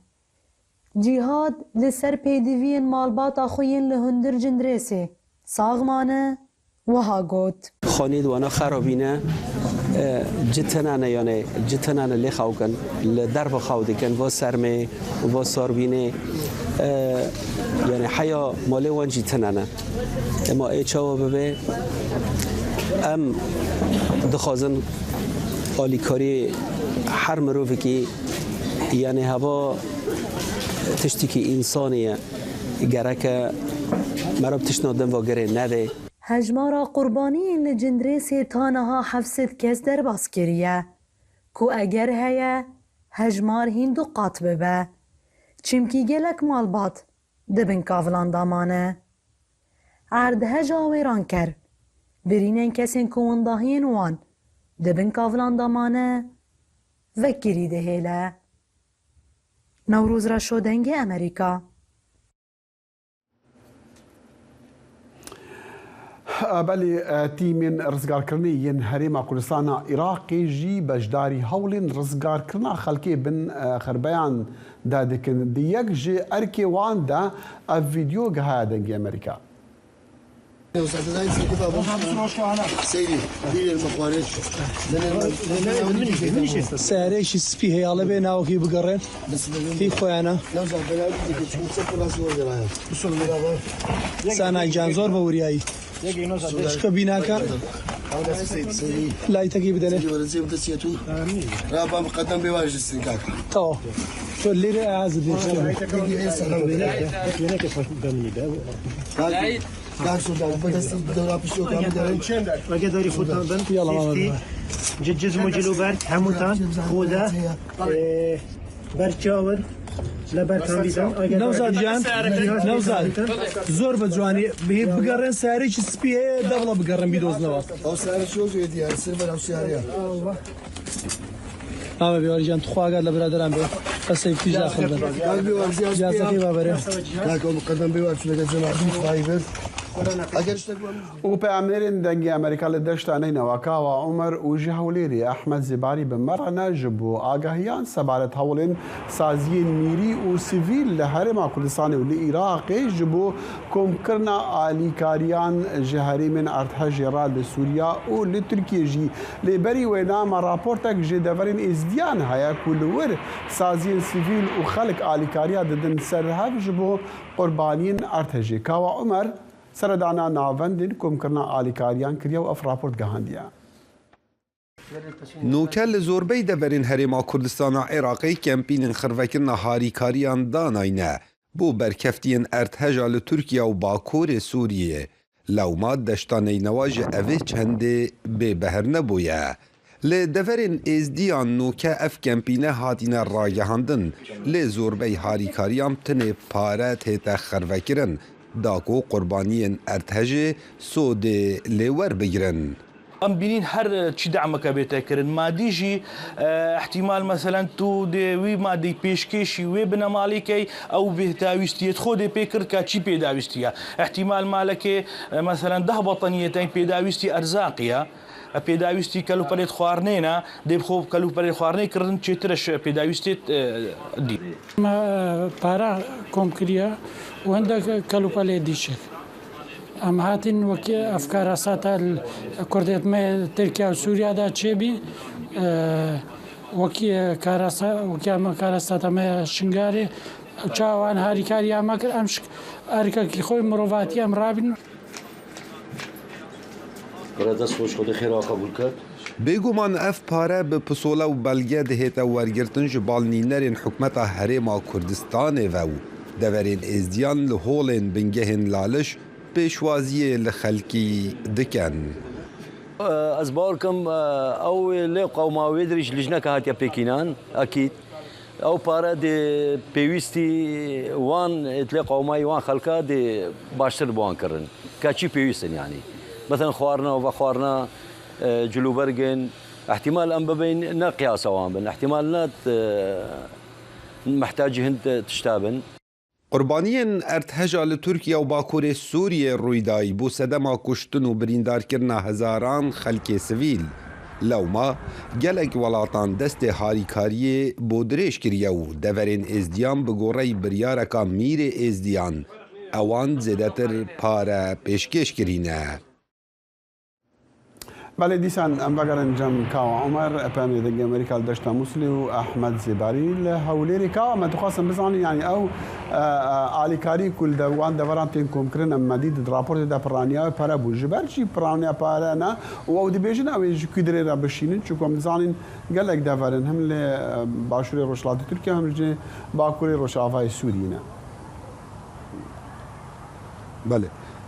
Cîhad li ser pêdiviyên malbata xwe yên li hundir Cindirêsê sax mane, wiha got. Xanî di wana xerabîne, e, ci tenane, yanê ci tenane lê xew kin, li derve xew dikin, va sermê, va sarbînê, e, yanê heya malê wan jî tenane. Ema ê çawa bibe, em dixwazin alîkariyê her mirovekî, yanê heva tiştekî însanî ye. Gereke meriv tiştna din va girê nede. Hejmara qurbaniyên li Cindirêsê ta niha heft sed kes derbas kiriye, ku eger heye, hejmar hîn du qat bibe. Çimkî gelek malbat di bin kavilan de mane. Erdheja wêranker, birînên kesên ku windahiyên wan di bin kavilan de mane, vekirî dihêle. Newroz Reşo, Dengê Amerîka. Belê, e, tîmên rizgarkirinê yên Herêma Kurdistana Iraqê jî beşdarî hewlên rizgarkirina xelkê bin, e, xerbeyan de dikin. Di yek ji erkê wan de ev vîdeo gihaye Dengê Amerîka. Seyri, bir yerime kuvaret. Serê şî spî heyale bê navkî bigerin. Kî xwe yana. Sana can zor be wuriyayî. Şika bînaka. Laytekî bidene. Tamam. To lêre ez dê. Gel şuradan, bu da siz bir dönem bir şey yok, abi, gelin. Weke darî xwe dan bin. Yala, mama. Sîstî, ci cizm û cilûberg, hemû tan, xwe de, e, ber çawir, le ber tan bîtin. Newzad can, Newzad. Zor be ciwanî, bi-, bigerin serê çi spî heye, devla bigerin bîdoznewa. O serê çi oluyor diye, sır ben o siyarıya. Navê Bêwarî can, tu xwe agah li biraderan be. Qesey tîj daxil bin. Cihazekê babere. Û peyamnêrên Dengê Amerîka li Deşta Neynewa Kawa Omer û ji Hewlêrê Ehmed Zêbarî bi me re ne ji bo agahiyan sebaret hewlên saziyên mîrî û sivîl li Herêma Kurdistanê û li Iraqê ji bo komkirina alîkariyan ji herêmên erdhejê re li Sûriya û li Tirkiyê jî. Lê berî wê nama raportek ji deverên Êzidiyan heye ku li wir saziyên sivîl û xelk alîkariya didin ser hev ji bo qurbaniyên erdhejê. Kawa Omer seredana navendên komkirina alîkariyan kiriye û ev raport gihandiye. Nûke li zorbey deverên Herêma Kurdistana Iraqê kempînên xirvekirina harîkariyan danayne. Bo berkeftiyên erdheja li Tirkiye û Bakurê Sûriyê, lewma deşta neynewa ji evê çendê bêbehr nebûye. Li deverên Êzdiyan nûke ev kempîne hatine ragihandin, lê zorbey harîkariyan tinê pare tête xervekirin, da ku qurbaniyên erdhejê sodê lê werbigirin. Em bînîn her çi demeke bête kirin. Madî jî, e, ihtimal, meselen, tu dê wî madî pêşkêşî wê binemalî key, ew bêhdawîstiyê xwe dê pê kir ka çi pêdawîstî ye. Ihtimal malekê, e, meselen, deh beteniyê te pêdawîstî erzaqî ye. E, pêdawîstî kelûperê xwarinê ne, dê bi xwe kelûperê xwarinê kirin, çêtir e ji pêdawîstê, e, dî. Me para kom kiriye û hindek kelûpelê dî çêk. Em hatin wekî ev karasata li Kurdê me Tirkiye û Sûriye de çêbî, e, wekî karasa-, wekî em karasata me Şingalê, çawa wan harîkariya me kir, em şik erkekî xwe mirovatî em rabin. Pere dest xweş, Xwedê xêra qebûl ket. Bêguman ev pare bi pisole û belge dihête wergirtin ji bal nînerên hikûmeta Herêma Kurdistanê ve û deverên Êzdiyan li holên bingehên Laliş pêşwaziyê li xelkî dikin. Ez bawer kim, ew lê qewma wê dirî ji lijneke hatiye pêkînan, ekîd. Ew pare dê pêwîstî wan, êtlê qewmayî wan xelka dê baştir bi wan kirin. Ka çi pêwîst in, yanî. Mesela xwarina û vexwarina, e, cilûbergên, ihtimal em bibên ne qiyasa wan bin. Ihtimal ne, e, mihtacî hin tişta bin. Qurbaniyên erdheja li Tirkiye û Bakurê Sûriyê rûy dayî bû sedema kuştin û birîndarkirina hezaran xelkê sivîl. Lewma gelek welatan destê harîkariyê bo dirêj kiriye û deverên Êzdiyan bi goreyî biryareka Mîrê Êzdiyan ewan zêdetir pare pêşkêş kirîne. Belê, dîsan em vegerin cem Kawa Omer, P M Ê Dengê Amerîka li Deşta Mûsilê û Ehmed Zêbarî li Hewlêrê. Kawa, me dixwastin bizanin, yanî ew, e, e, alîkarî ku li de-, wan deveran tên komkirin, em me dît di raportê de pirraniya wê pere bû. Ji ber çi pirraniya pere ne? Û ew dibêjin ew ê ji ku dirê re bişînin? Çunku em dizanîn gelek deverin, him li, e, başûrê rojhilatê Tirkiye, him jî bakurê rojavayê Sûriyê ne. Belê.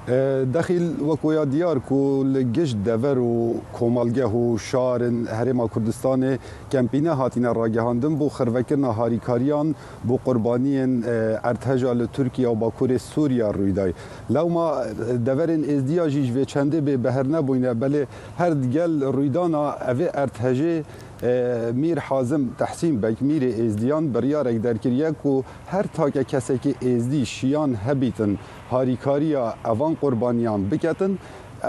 E, Dexîl, wek ya diyar ku li gişt dever û komelgeh û şarên Herêma Kurdistanê kempîne hatine ragihandin bo xirvekirina harîkariyan bo qurbaniyên, e, erdheja li Tirkiye û Bakurê Sûriya rûy dayî. Lewma, e, deverên Êzdiya jî ji vê çendê bêbehr nebûyne, belê her digel rûydana evê erdhejê, e, Mîr Hazim Tehsîn Beg, Mîrê Êzdiyan, biryarek derkiriye ku her take kesekî êzdî şiyan hebîtin harîkariya evan qurbaniyan biketin,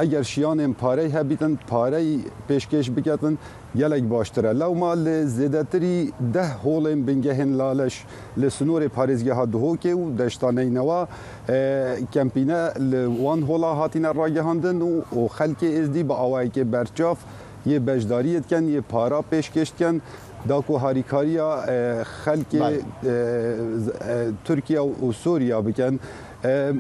eger şiyanên parey hebîtin parey pêşkêş biketin, gelek baştir e. Lewma li zêdetirî deh holên bingehên Laleş li sinorê parêzgeha Duhokê û Deşta Neynewa, e, kempîne li wan hola hatine ragihandin û, û xelkê êzdî bi awayekê berçav yê beşdariyê dikin, yê para pêşkêş dikin, da ku harîkariya, e, xelkê, Belê. e, z-, e, Tirkiye û Sûriya bikin. E, e,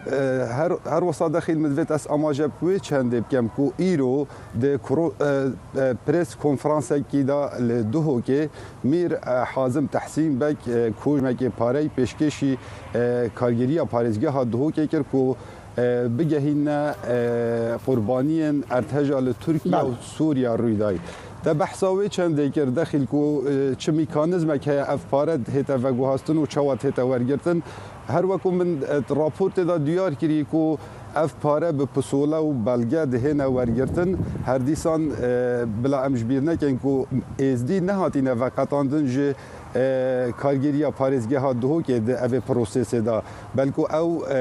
her, her wisa Dexîl, min divêt ez amaje bi wê çendê bikem ku îro di kuro-, e, e, pres konferansekî de li Duhokê Mîr, e, Hazim Tehsîn Beg, e, ku jimekê parey pêşkêşî, e, kargêriya parêzgeha Duhokê kir ku e, bigehîne, e, qurbaniyên erdheja li Tirkiye Belê. û Sûriya rûy dayî. Te behsa wê çendê kir, Dexîl, ku, e, çi mekanîzmek heye ev pare hête veguhastin û çawa hête wergirtin. Her weku min, e, raportê de diyar kirî ku ev pare bi pisole û belge dihêne wergirtin. Her dîsan, e, bila em ji bîr nekin ku êzdî nehatine veqetandin ji e, kargêriya parêzgeha Duhokê di evê prosesê de. Belku ew, e,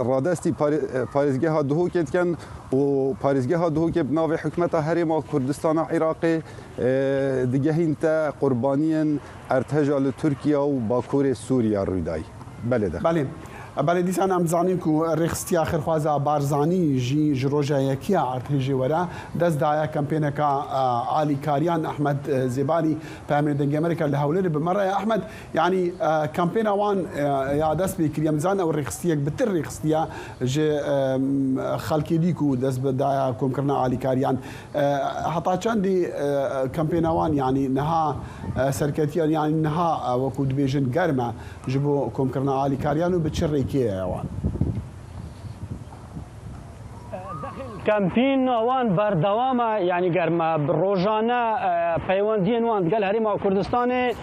radestî pare-, e, parêzgeha Duhokê dikin û parêzgeha Duhokê bi navê Hikûmeta Herêma Kurdistana Iraqê, e, digehînte qurbaniyên erdheja li Tirkiye û Bakurê Sûriye rûy dayî. Belê de. Belê. Belê, dîsan em dizanin ku rêxistiya xêrxwaza Barzanî jî ji roja yekiya erdhêjê were dest daye kempêneka, e, alîkariyan. Ehmed, e, Zêbalî, peyamê Dengê Amerîka li Hewlêrê bi me re ye. Ehmed, yanî, e, kempêna wan, e, ya dest pê kiriye. Em dizanin ew rêxistiyek bi tir rêxistiye ji, e, xelkê dî ku dest bi daye komkirina alîkariyan. E, heta çendî, e, kempêna wan, yanî niha, e, serketiyan, yanî niha, e, wekû dibêjin germ e ji bo komkirina alîkariyan û bi çi rêkê ye wan? Kempîna wan berdewam e, yanî germ e. Bi rojane, e, peywendiyên wan digel Herêma Kurdistanê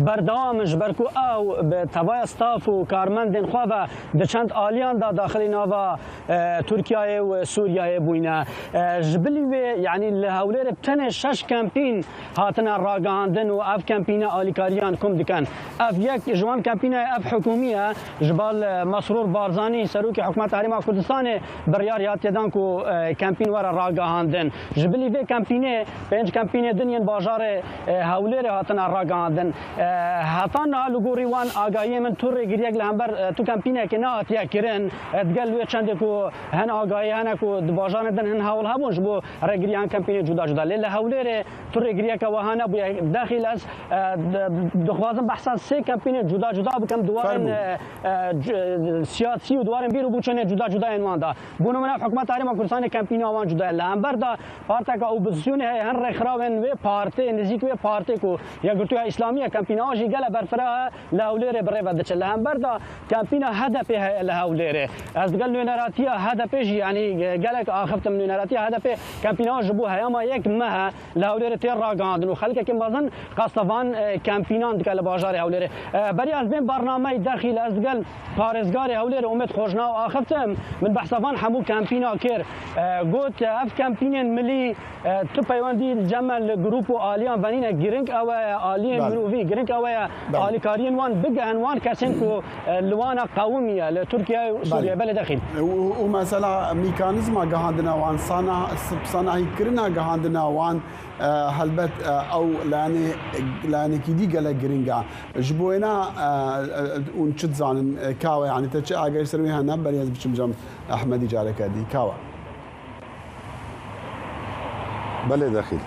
berdewam in, ji ber ku ew bi tevaya staf û karmendên xwe ve di çend aliyan de daxilî nava e, Tirkiyeyê û Sûriyeyê bûyne. E, ji bilî wê, yanî li Hewlêrê tenê şeş kempîn hatine ragihandin û ev kempîne alîkariyan kom dikin. Ev yek ji wan kempîne ev hikûmî ye, ji bal, e, Mesrûr Barzanî, serokê hikûmeta Herêma Kurdistanê, biryar hatiye dan ku, e, kempîn were ragihandin. Ji bilî vê kempînê pênc kempînê din yên bajarê, e, Hewlêrê hatine ragihandin. E, heta niha li gorî wan agahiyê min tu rêgiriyek li hember, e, tu kempînekê nehatiye kirin. E, digel wê çendê ku hin agahî hene ku di bajarên din hin hewl hebûn ji bo rêgiriya hin kempînê cuda cuda. Lê li Hewlêrê tu rêgiriyeke wiha nebûye. Dexîl ez, e, di-, dixwazim behsa sê kempînê cuda cuda bikim. Di warên, Fermû. e, e, c-, siyasî û di warên bîr û bûçûnê cuda cuda yên wan de. Bo nimûne, hikûmeta Herêma Kurdistanê kempîna wan cuda ye. Li hember de parteka opozisyonê heye, hin rêxirawên wê partê, nêzîk wê partê ku Yekgirtûya Îslamî ye, kempîna wan jî gelek berfireh e, li Hewlêrê bi rê ve diçe. Li hember de kempîna H D P heye li Hewlêrê. Ez digel nûneratiya H D P jî, yanî, gelek axiftim, nûneratiya H D P kempîna wan ji bo heyama yek meh e li Hewlêrê tê ragihandin û xelkekî mezin qesta van, e, kempînan dike li bajarê Hewlêrê. E, berî ez bên bernameyê Dexîl, ez digel parêzgarê Hewlêrê Umêd Xojnaw axiftim, min behsa van hemû kempîna kir. E, got, ev kempînên milî, e, tu peywendî li cem me li grûp û aliyan venîne, girîng ew e, aliyên Belê. mirovî, girîng ew e, Belê. alîkariyên wan bigehin wan kesên ku, e, li wana qewimiye, li Tirkiye û Sûriye. Belê. Belê, Dexîl. Û, û mesela mîkanîzma gihandina wan, sana-, sanahîkirina gihandina wan, e, helbet, e, ew layanê-, layanekî dî gelek girîng e. Ji bo wêna, e, e, hûn çi dizanin, e, kawe, yanî te çi agahî ser wê hene, berî ez biçim cem Ehmedî careke dî. Kawe. Belê, Dexîl.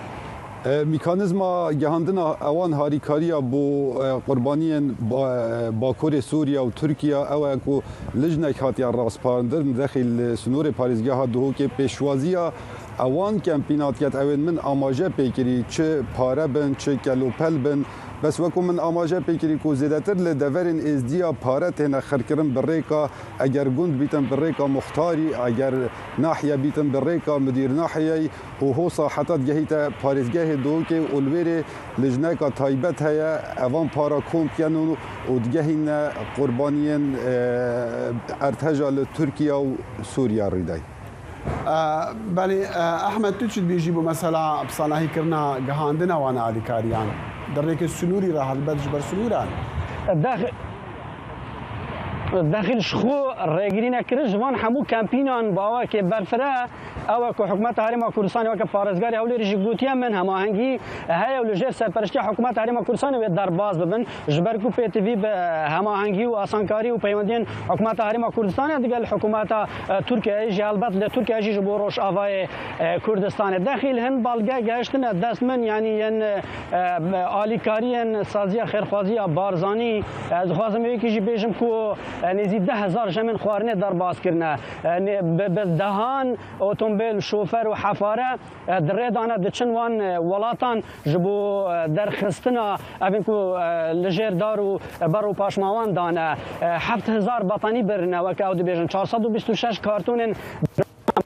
E, mîkanîzma gihandina ewan harîkariya bo, e, qurbaniyên ba-, e, Bakurê Sûriye û Tirkiye ew e ku lijnek hatiye raspandin, Dexîl, li sinorê parêzgeha Duhokê pêşwaziya ewan kempîna diket, ewên min amaje pê kirî, çi pare bin, çi kelopel bin. Bes wekû min amaje pê kirî ku zêdetir li deverên êzdiya pare têne xirkirin bi rêka, eger gund bîtin bi rêka muxtarî, eger nahiye bîtin bi rêka midîr nahiyeyî û hosa heta digehîte parêzgehê Duhokê û li wêrê lijneka taybet heye, evan para kom dikin û, û digehîne qurbaniyên, e, erdheja li Tirkiye û Sûriye rûdayî. E, belê, e, Ehmed, tu çi dibêjî bo mesela sanahîkirina gihandina wan alîkariyan? Di rêkê sinûrî re helbet ji ber sinûran. Dex-, Dexîl ji xwe rêgirî nekirin ji van hemû kempînan bi awakê berfireh, ew e ku hikûmeta Herêma Kurdistanê weke parêzgarê Hewlêrê jî gotiye, min hemahengî heye û li jêr serpereştiya hikûmeta Herêma Kurdistanê wê derbas bibin. Ji ber ku pêtivî bi hemahengî û asankarî û peywendiyên hikûmeta Herêma Kurdistanê digel hikûmeta, e, Tirkiyeyê jî, helbet li Tirkiye jî ji bo Rojavayê, e, Kurdistanê. Dexîl hin balge gehiştine dest min, yanî yên, e, e, alîkariyên saziya xêrxwaziya Barzanî. Ez dixwazim yekî jî bêjim ku, e, nêzî deh hezar jemên xwarinê derbas kirine. E, nê-, bi, bi dehan otomobil, şofer û hefare, e, di rê de ne diçin wan, e, welatan ji bo, e, derxistina evên ku, e, li jêr dar û, e, ber û paşma wan dane. E, heft hezar betanî birine, weke ew dibêjin, çar sed û bîst û şeş kartonên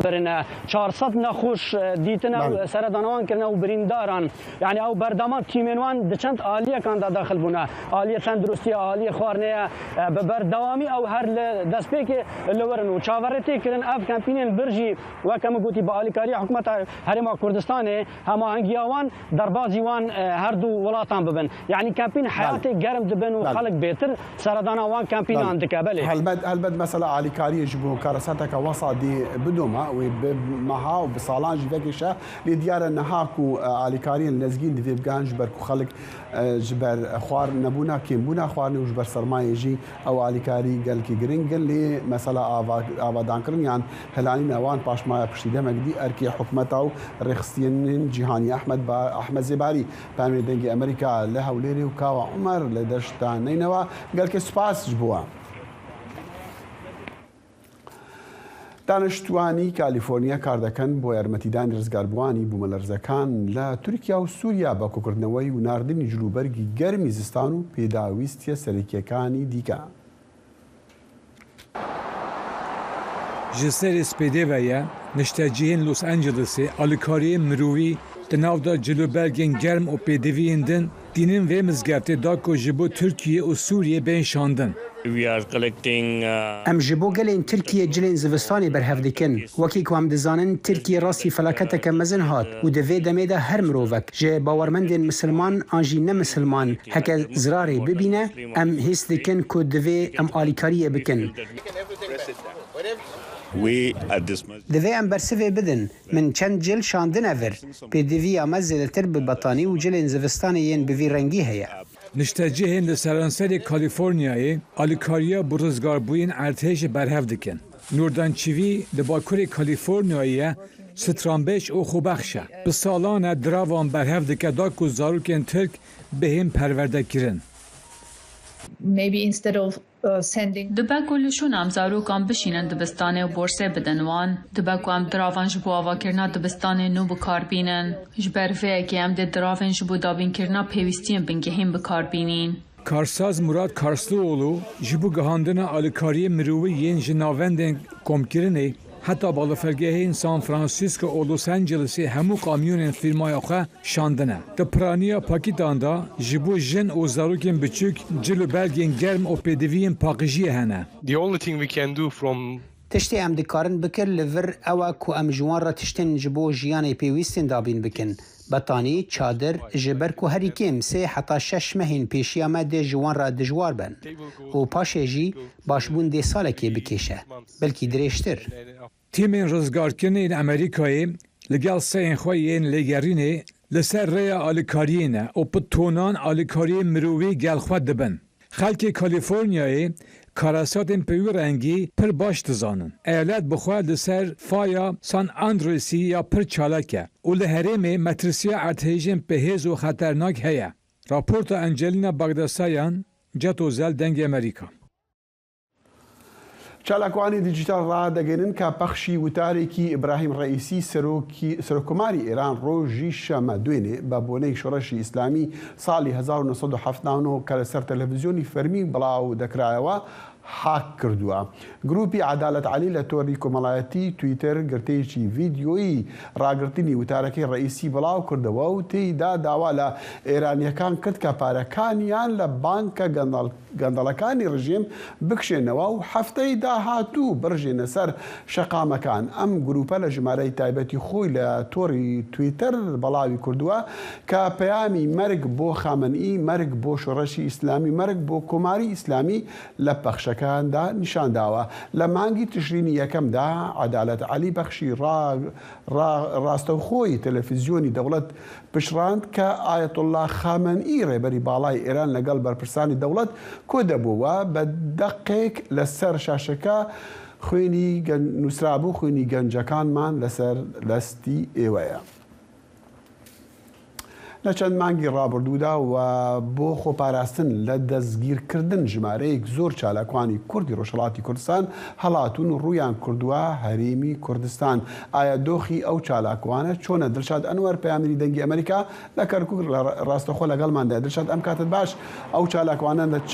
birine, çar sed nexweş, e, dîtine û Belê. seredana wan kirine û birîndaran. Yanî ew berdewam tîmên wan di çend aliyekan de daxil bûne. Aliyê tenduristiye, aliyê xwarinê ye. E, bi berdewamî ew her li destpêkê li wir in û çaverê tê kirin ev kempînên vir jî, weke min gotî, bi alîkariya hikûmeta Herêma Kurdistanê, hemahengiya wan, derbazî wan, e, her du welatan bibin. Yanî kempîn Belê. heyatê germ dibin û Belê. xelk bêtir seredana wan kempînan Belê. dike. Belê. Helbet, helbet mesela alîkariyê ji bo kareseteke wesa dê bidome. Wê bi meha û bi salan jî vekêşe, lê diyar e niha ku, e, alîkariyên lezgîn divê bigehan ji ber ku xelk, e, ji ber xwar nebûna, kêmbûna xwarinê û ji ber sermayê jî ew alîkarî gelkî giring in. Lê mesela ava-, avadankirin yan helanîna wan paşmaya piştî demek dî erkê hikûmeta û rêxistiyên cîhanî Ehmed Ba-, Ehmed Zêbarî, peyamê Dengê Amerîka li Hewlêrê û Kawa Umer li deşta Neynewa, gelkê spas ji bo we. دانیشتوانی کالیفۆرنیا کار دەکەن بۆ یارمەتیدانی ڕزگاربووانی بوومەلەرزەکان لە تورکیا و سووریا بە کۆکردنەوەی و ناردنی جلوبەرگی گەرمی زستان و پێداویستیە سەرەکیەکانی دیکە. Ji serê spêdê ve ye, niştecihên Los Angelesê alîkariyên mirovî di nav de cilûbergên germ û pêdiviyên din tînin vê mizgeftê da ku ji bo Tirkiye û Sûriyê bên şandin. We are collecting, uh, Em ji bo gelên Tirkiyê cilên zivistanê berhev dikin. Wekî ku em dizanin, Tirkiye rastî felaketeke mezin hat û di vê demê de her mirovek, ji bawermendên misilman an jî ne misilman, heke zirarê bibîne, em hîs dikin ku divê em alîkariyê bikin. We at this moment Divê em bersivê bidin. Min çend cil şandine vir. Pêdiviya me zêdetir bi betanî û cilên zivistanê yên bi vî rengî heye. Niştecihên li seranserê Kalîforniyayê alîkariya bi rizgarbûyên erdhêjê berhev dikin. Nurdan Çivî li bakurê Kalîforniyayê ye, stranbêj û xwebexş e. Bi salan e diravan berhev dike da ku zarokên Tirk bihên perwerdekirin. Maybe instead of uh, sending Dibe ku li şûn em zarokan bişînin dibistanê û borsê bidin wan. Dibe ku em diravan ji bo avakirina dibistanê nû bi kar bînin. Ji ber vê yekê em dê diravên ji bo dabînkirina pêwîstiyên bingehîn bi kar bînîn. Karsaz Murat Karslıoğlu ji bo gihandina alîkariyên mirovî yên ji navendên komkirinê heta balafirgehên San Francisco û Los Angelesê hemû kamyonên fîrmaya xwe şandine. Di piraniya pakîtan de ji bo jin û zarokên biçûk cil û belgên germ û pêdiviyên paqijiyê hene. The only thing we can do from Tiştê em dikarin bikin li vir ew e ku em ji wan re tiştên ji bo jiyanê pêwîstên dabîn bikin. Betanî, çadir, ji ber ku herî kêm sê heta şeş mehên pêşiya me dê ji wan re dijwar ben. Û paşê jî başbûn dê salekê bikêşe. Belkî dirêjtir. Tîmên rizgarkirinê yên Amerîkayê li gel seyên xwe yên lêgerînê li ser rêya alîkariyê ne û bi tonan alîkariyên mirovî gel xwe dibin. Xelkê Kalîforniyayê karasatên bi wî rengî pir baş dizanin. Eyalet bi xwe li ser faya San Andreasî ya pir çalak e û li herêmê metirsiya erdhêjên bi hêz û xeternak heye. Raporta Angelina Bagdasaryan, Cet Ozel, Dengê Amerîka. چالاکوانی دیجیتال ڕادەگەێنن کە پەخشی وتارێکی ئیبراهیم ڕەئیسی، سەرۆکی، سەرۆککۆماری ئێران، ڕۆژی شەمە دوێنێ بە بۆنەی شۆڕەشی ئیسلامی ساڵی هەزار و نۆ سەد و حەفتا و نۆ کە لەسەر تەلەڤیزیۆنی فەرمی بڵاو دەکرایەوە، هاک کردووە. گروپی عەدالەت عەلی لە تۆڕی کۆمەڵایەتی تویتەر گرتەیەکی ڤیدیۆیی ڕاگرتنی وتارەکەی ڕەئیسی بڵاو کردەوە و تێیدا داوا لە ئێرانیەکان کرد کە پارەکانیان لە بانکە گەندەڵ گەندەڵەکانی ڕژێم بکشێنەوە و هەفتەی داهاتوو بڕژێنە سەر شەقامەکان. ئەم گروپە لە ژمارەی تایبەتی خۆی لە تۆڕی تویتەر بەڵاوی کردووە کە پەیامی مەرگ بۆ خامەنئی، مەرگ بۆ شۆڕەشی ئیسلامی، مەرگ بۆ کۆماری ئیسلامی لە پەخشەکاندا نیشان داوە. لە مانگی تشرینی یەکەمدا عەدالەت عەلی بەخشی ڕا-، ڕا-، ڕاستەوخۆی تەلەفیزیۆنی دەوڵەت پشڕاند کە ئایەتوڵڵا خامەنئی ڕێبەری باڵای ئێران لەگەڵ بەرپرسانی دەوڵەت کۆ دەبووە، بە دەقێک لەسەر شاشەکە خوێنی گەن-، نووسرابوو، خوێنی گەنجەکانمان لەسەر دەستی ئێوەیە. لە چەند مانگی ڕابردوودا و بۆ خۆپاراستن لە دەستگیرکردن ژمارەیەک زۆر چالاکوانی کوردی ڕۆژهەڵاتی کوردستان هەڵاتوون و ڕوویان کردووە هەرێمی کوردستان. ئایا دۆخی ئەو چالاکوانە چۆنە؟ دڵشاد ئەنوەر، پەیامنێری دەنگی ئەمریکا لە کەرکووک لە ڕاستەخۆ لەگەڵماندایە. دڵشاد، ئەم کاتت باش، ئەو چالاکوانە لە چ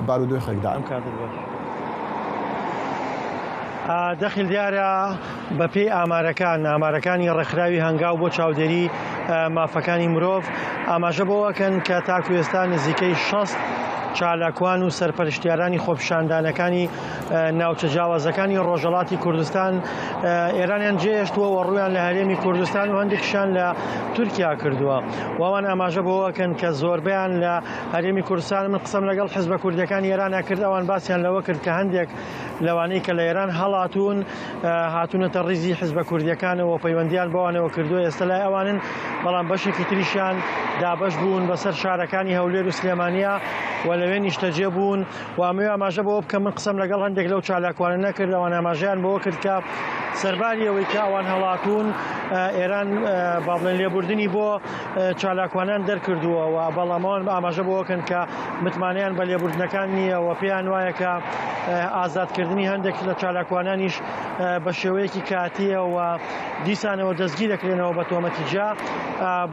بارودۆخێکدان؟ ئا، دەخیل دیارە بە پێی ئامارەکان، ئامارەکانی ڕێکخراوی هەنگاو بۆ چاودێری مافەکانی مرۆڤ ئاماژە بۆ ئەکەن کە تاکو ئێستا نزیکەی شەست چالاکوان و سەرپەرشتیارانی خۆپیشاندانەکانی ناوچە جیاوازەکانی ڕۆژهەڵاتی کوردستان ئێرانیان جێهێشتووە و ڕوویان لە هەرێمی کوردستان و هەندێکیشیان لە تورکیا کردووە. و ئەوان ئاماژە بۆ ئەکەن کە زۆربەیان لە هەرێمی کوردستان، من قسەم لەگەڵ حیزبە کوردیەکانی ئێرانە کرد، ئەوان باسیان لەوە کرد کە هەندێک لەوانەی کە لە ئێران هەڵاتوون، هاتوونەتە ڕیزی حیزبە کوردیەکانەوە و پەیوەندیان بەوانەوە کردووە، ئێستا لای ئەوانن، بەڵام بەشێکی تریشیان دابەش بوون بەسەر شارەکانی هەولێر و سلێمانیا و لەوێ نیشتەجێ بوون. و ئەمەوێ ئاماژە بەوە بکەم، من قسەم لەگەڵ هەندێک لەو چالاکوانە نەکرد، ئەوان ئاماژەیان بەوە کرد کە سەرباری ئەوەی کە ئەوان هەڵاتوون، ئێران با بڵێن لێبوردنی بۆ چالاکوانان دەرکردووە و بەڵام ئەوان ئاماژە بۆ ئەکەن کە متمانەیان بە لێبوردنەکان نییە و پێیان وایە کە ئازادکردنی هەندێک لە چالاکوانانیش بە شێوەیەکی کاتییە و دیسانەوە دەستگیر دەکرێنەوە بە تۆمەتی جیا.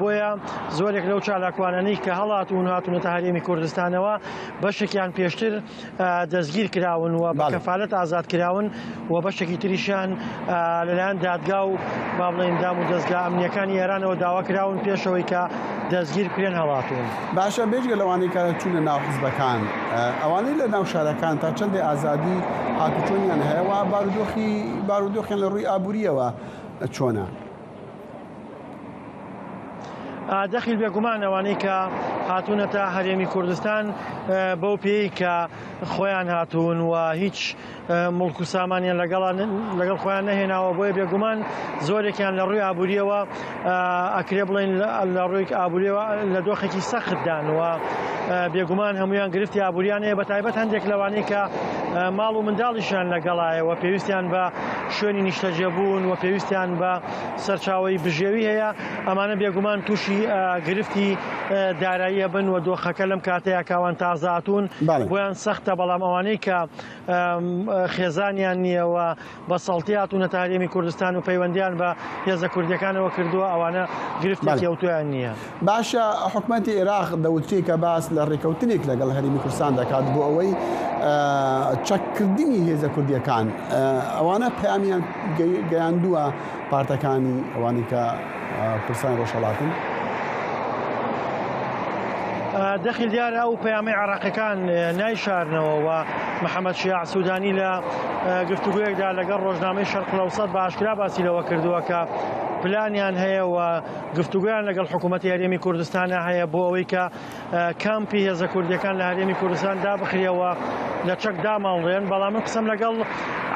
بۆیە زۆرێک لەو چالاکوانانەی کە هەڵاتوون هاتوونەتە هەرێمی کوردستانەوە، بەشێکیان پێشتر دەستگیر کراون و بە کەفالەت ئازاد کراون و بەشێکی تریشیان لەلایەن دادگا و با بڵێن دام و دەستگا ئەمنیەکانی ئێرانەوە داوا کراون پێشەوەی کە دەستگیر کرێن هەڵاتوون. باشە، بێجگە لەوانەی کە چوونە ناو حزبەکان، ئەوانەی لە ناو شارەکان تا چەندێ ئازادی هاتوچۆنیان هەیە و بارودۆخی، بارودۆخیان لە ڕووی ئابووریەوە چۆنە؟ دەخیل بێگومان ئەوانەی کە هاتوونەتە هەرێمی کوردستان بەو پێی کە خۆیان هاتوون و هیچ مڵک و سامانیان لەگەڵ خۆیان نەهێناوە، بۆیە بێگومان زۆرێکیان لە ڕووی ئابووریەوە ئەکرێ بڵێن لە ڕووی ئابووریەوە لە دۆخێکی سەختدان و بێگومان هەمویان گرفتی ئابووریان هەیە، بە تایبەت هەندێک لەوانەی کە ماڵ و منداڵیشیان لەگەڵایە و پێویستیان بە شوێنی نیشتەجێبوون و پێویستیان بە سەرچاوەی بژێوی هەیە، ئەمانە بێگومان تووشی گرفتی داراییە بن و دۆخەکە لەم کاتەیە کاوان تازاتون بۆیان سەختە، بەڵام ئەوانەی کە خێزانیان نییە و بە سەڵتی هاتوونەتە هەرێمی کوردستان و پەیوەندیان بە هێزە کوردیەکانەوە کردووە، ئەوانە گرفتێکی ئەوتۆیان نییە. باشە، حکومەتی عێراق دەوترێت کە باس لە ڕێکەوتنێک لەگەڵ هەرێمی کوردستان دەکات بۆ ئەوەی چەککردنی هێزە کوردیەکان. ئەوانە پەیامیان گەیاندووە پارتەکانی ئەوانەی کە پرسان ڕۆژهەڵاتن. دەخیل دیارە ئەو پەیامەی عێراقیەکان نایشارنەوە و محەممەد شیاع سوودانی لە گفتوگویەکدا لەگەڵ ڕۆژنامەی شەرق لەوسەت بە ئاشکرا باسی لەوە کردووە کە پلانیان هەیە و گفتوگویان لەگەڵ حکوومەتی هەرێمی کوردستانە هەیە بۆ ئەوەی کە کامپی هێزە کوردیەکان لە هەرێمی کوردستان دابخرێەوە لە چەک داماڵڕێن، بەڵام من قسەم لەگەڵ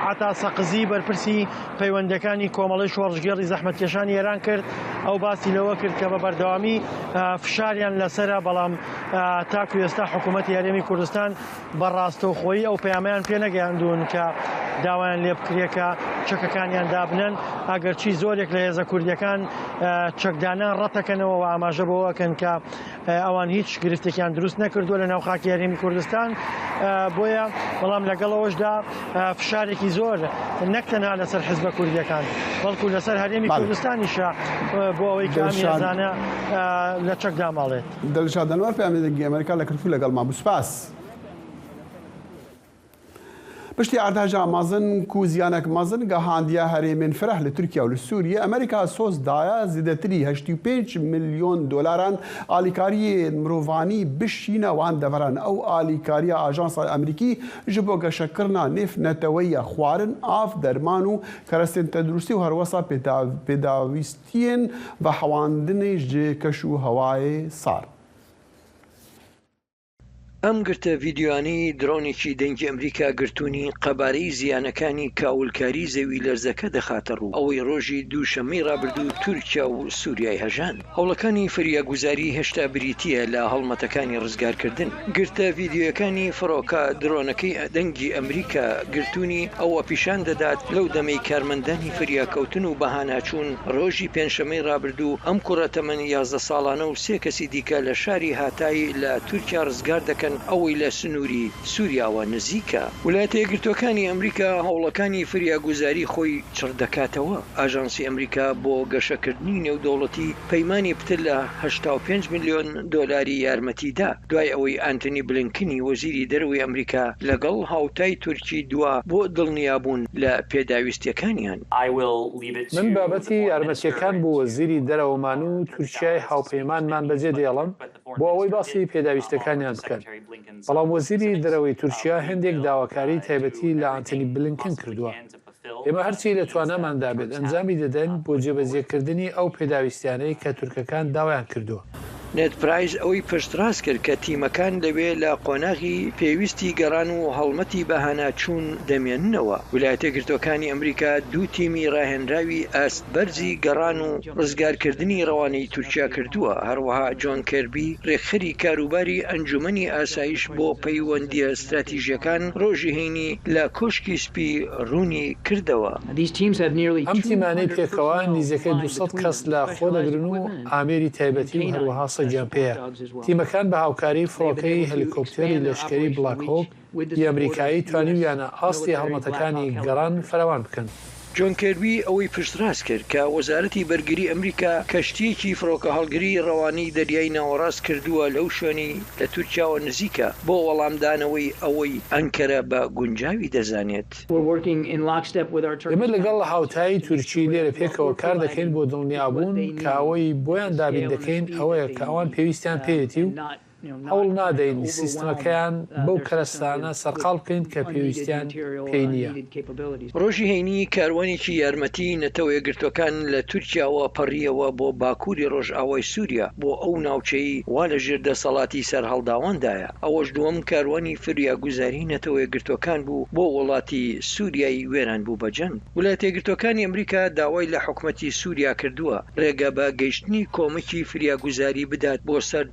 عەتا سەقزی بەرپرسی پەیوەندەکانی کۆمەڵی شۆڕژگێڕی زەحمەتکێشانی ئێران کرد، ئەو باسی لەوە کرد کە بە بەردەوامی فشاریان لەسرە، بەڵام تاکو ئێستا حکوومەتی هەرێمی کوردستان بە ڕاستەوخۆیی ئەو پەیامەیان پێ نەگەیاندوون کە داوایان لێ بکرێ کە چەکەکانیان دابنەن، ئەگەرچی زۆرێک لە هێزە کوردیەکان چەکدانان ڕەتەکەنەوە و ئاماژە بۆ ئەکەن کە ئەوان هیچ گرفتێکیان دروست نەکردووە لە ناو خاکی هەرێمی کوردستان. بۆیە بەڵام لەگەڵەوەشدا فشارێکی زۆر نەک تەنها لەسەر حزبە کوردیەکان، بەڵکو لەسەر هەرێمی کوردستانیشە بۆ ئەوەی کە ئەم هێزانە لە چەک داماڵێت. دڵشاد ئەنوەر، پەیامێدەگی ئەمریکا لە کەرکووک لەگەڵمان بوو. سپاس. پشتی ئارداژا مەزن کو زیانەک مەزن گەهاندیە هەرێمێن فرەه لە تورکیا و لە سووریە، ئەمریکا سۆز دایە زیدەتری هەشتی و پێنج ملیۆن دۆلاران ئالیکاریێن مرۆڤانی بشینە وان دەڤەران. ئەو ئالیکاریە ئاژانسا ئەمریکی ji bo geşekirina nêv neteweyî ya xwarin, av, derman û kerestên tenduristî û herwesa pêda-, pêdawîstiyên vehewandinek ji keş û hewayê sar. ئەم گرتە ڤیدیۆیانەی درۆنێکی دەنگی ئەمریکا گرتوونی، قەبارەی زیانەکانی کاولکاری زەوی لەرزەکە دەخاتە ڕوو، ئەوەی ڕۆژی دووشەممەی ڕابردوو تورکیا و سووریای هەژان. هەوڵەکانی فریاگوزاری هێشتا بریتییە لە هەڵمەتەکانی ڕزگارکردن. گرتە ڤیدیۆیەکانی فڕۆکە درۆنەکەی دەنگی ئەمریکا گرتوونی، ئەوە پیشان دەدات لەو دەمەی کارمەندانی فریاکەوتن و بەهاناچوون ڕۆژی پێنجشەممەی ڕابردوو ئەم کوڕە تەمەن یازدە ساڵانە و سێ کەسی دیکە لە شاری هاتای لە تورکیا ڕزگار دەکەن ئەوەی لە سنووری سووریاوە نزیکە. ولایەتە یەکگرتووەکانی ئەمریکا هەوڵەکانی فریاگوزاری خۆی چڕ دەکاتەوە. ئاژانسی ئەمریکا بۆ گەشەکردنی نێودەوڵەتی پەیمانی پتر لە هەشتا و پێنج ملیۆن دۆلاری یارمەتی دا، دوای ئەوەی ئانتۆنی بلینکنی وەزیری دەرەوەی ئەمریکا لەگەڵ هاوتای تورکی دوا بۆ دڵنیابوون لە پێداویستیەکانیان. من بابەتی یارمەتیەکان بۆ وەزیری دەرەوەمان و تورکیای هاوپەیمانمان بەجێ دێڵم بۆ ئەوەی باسی پێداویستەکانیان بکەن. بەڵام وەزیری دەرەوەی تورکیا هەندێک داواکاری تایبەتی لە ئانتۆنی بلینکن کردووە. ئێمە هەرچی لە تواناماندا بێت ئەنجامی دەدەین بۆ جێبەجێکردنی ئەو پێداویستیانەی کە تورکەکان داوایان کردووە. نێد پرایس ئەوەی پشتڕاست کرد کە تیمەکان لەوێ لە قۆناغی پێویستی گەڕان و هەڵمەتی بەهاناچوون دەمێننەوە. ولایەتە یەکگرتووەکانی ئەمریکا دوو تیمی ڕاهێنراوی ئاست بەرزی گەڕان و ڕزگارکردنی ڕەوانەی تورکیا کردووە. هەروەها جۆن کێربی ڕێکخەری کاروباری ئەنجومەنی ئاسایش بۆ پەیوەندیە استراتیژیەکان ڕۆژی هەینی لە کۆشکی سپی ڕوونی کردەوە. ئەم تیمانەی پێکەوە نزیکەی دوو سەد کەس لە خۆ دەگرن و ئامێری تایبەتی و هەروەها سەگیان پێیە. تیمەکان بە هاوکاری فڕۆکەی هەلیکۆپتێری لەشکەری بڵاک هۆک ی ئەمریکایی توانیویانە ئاستی هەڵمەتەکانی گەڕان فراوان بکەن. جۆن کێربی ئەوەی پشتڕاست کرد کە وەزارەتی بەرگری ئەمریکا کەشتیەکی فڕۆکە هەڵگری ڕەوانەی دەریای ناوەڕاست کردووە لەو شوێنی لە تورکیاوە نزیکە بۆ وەڵامدانەوەی ئەوەی ئەنکەرە بە گونجاوی دەزانێت. ئێمە لەگەڵ هاوتایی تورکی لێرە پێکەوە کار دەکەین بۆ دڵنیابوون کە ئەوەی بۆیان دابین دەکەین ئەوەیە کە ئەوان پێویستیان پێیەتی و هەوڵ نادەین سیستمەکەیان بەو کەرەستانە سەرقاڵ بکەین کە پێویستیان پێی نییە. ڕۆژی هەینی کاروانێکی یارمەتی نەتەوە یەکگرتوەکان لە تورکیاوە پەڕیەوە بۆ باکووری ڕۆژئاوای سووریا، بۆ ئەو ناوچەی وا لە ژێر دەسەڵاتی سەرهەڵداواندایە. ئەوەش دووەم کاروانی فریاگوزاری نەتەوە یەکگرتوەکان بوو بۆ وڵاتی سووریای وێران بوو بە جەنگ. ولایەتە یەکگرتوەکانی ئەمریکا داوای لە حکومەتی سووریا کردووە ڕێگە بە گەیشتنی کۆمەکی فریاگوزاری بدات بۆ سەر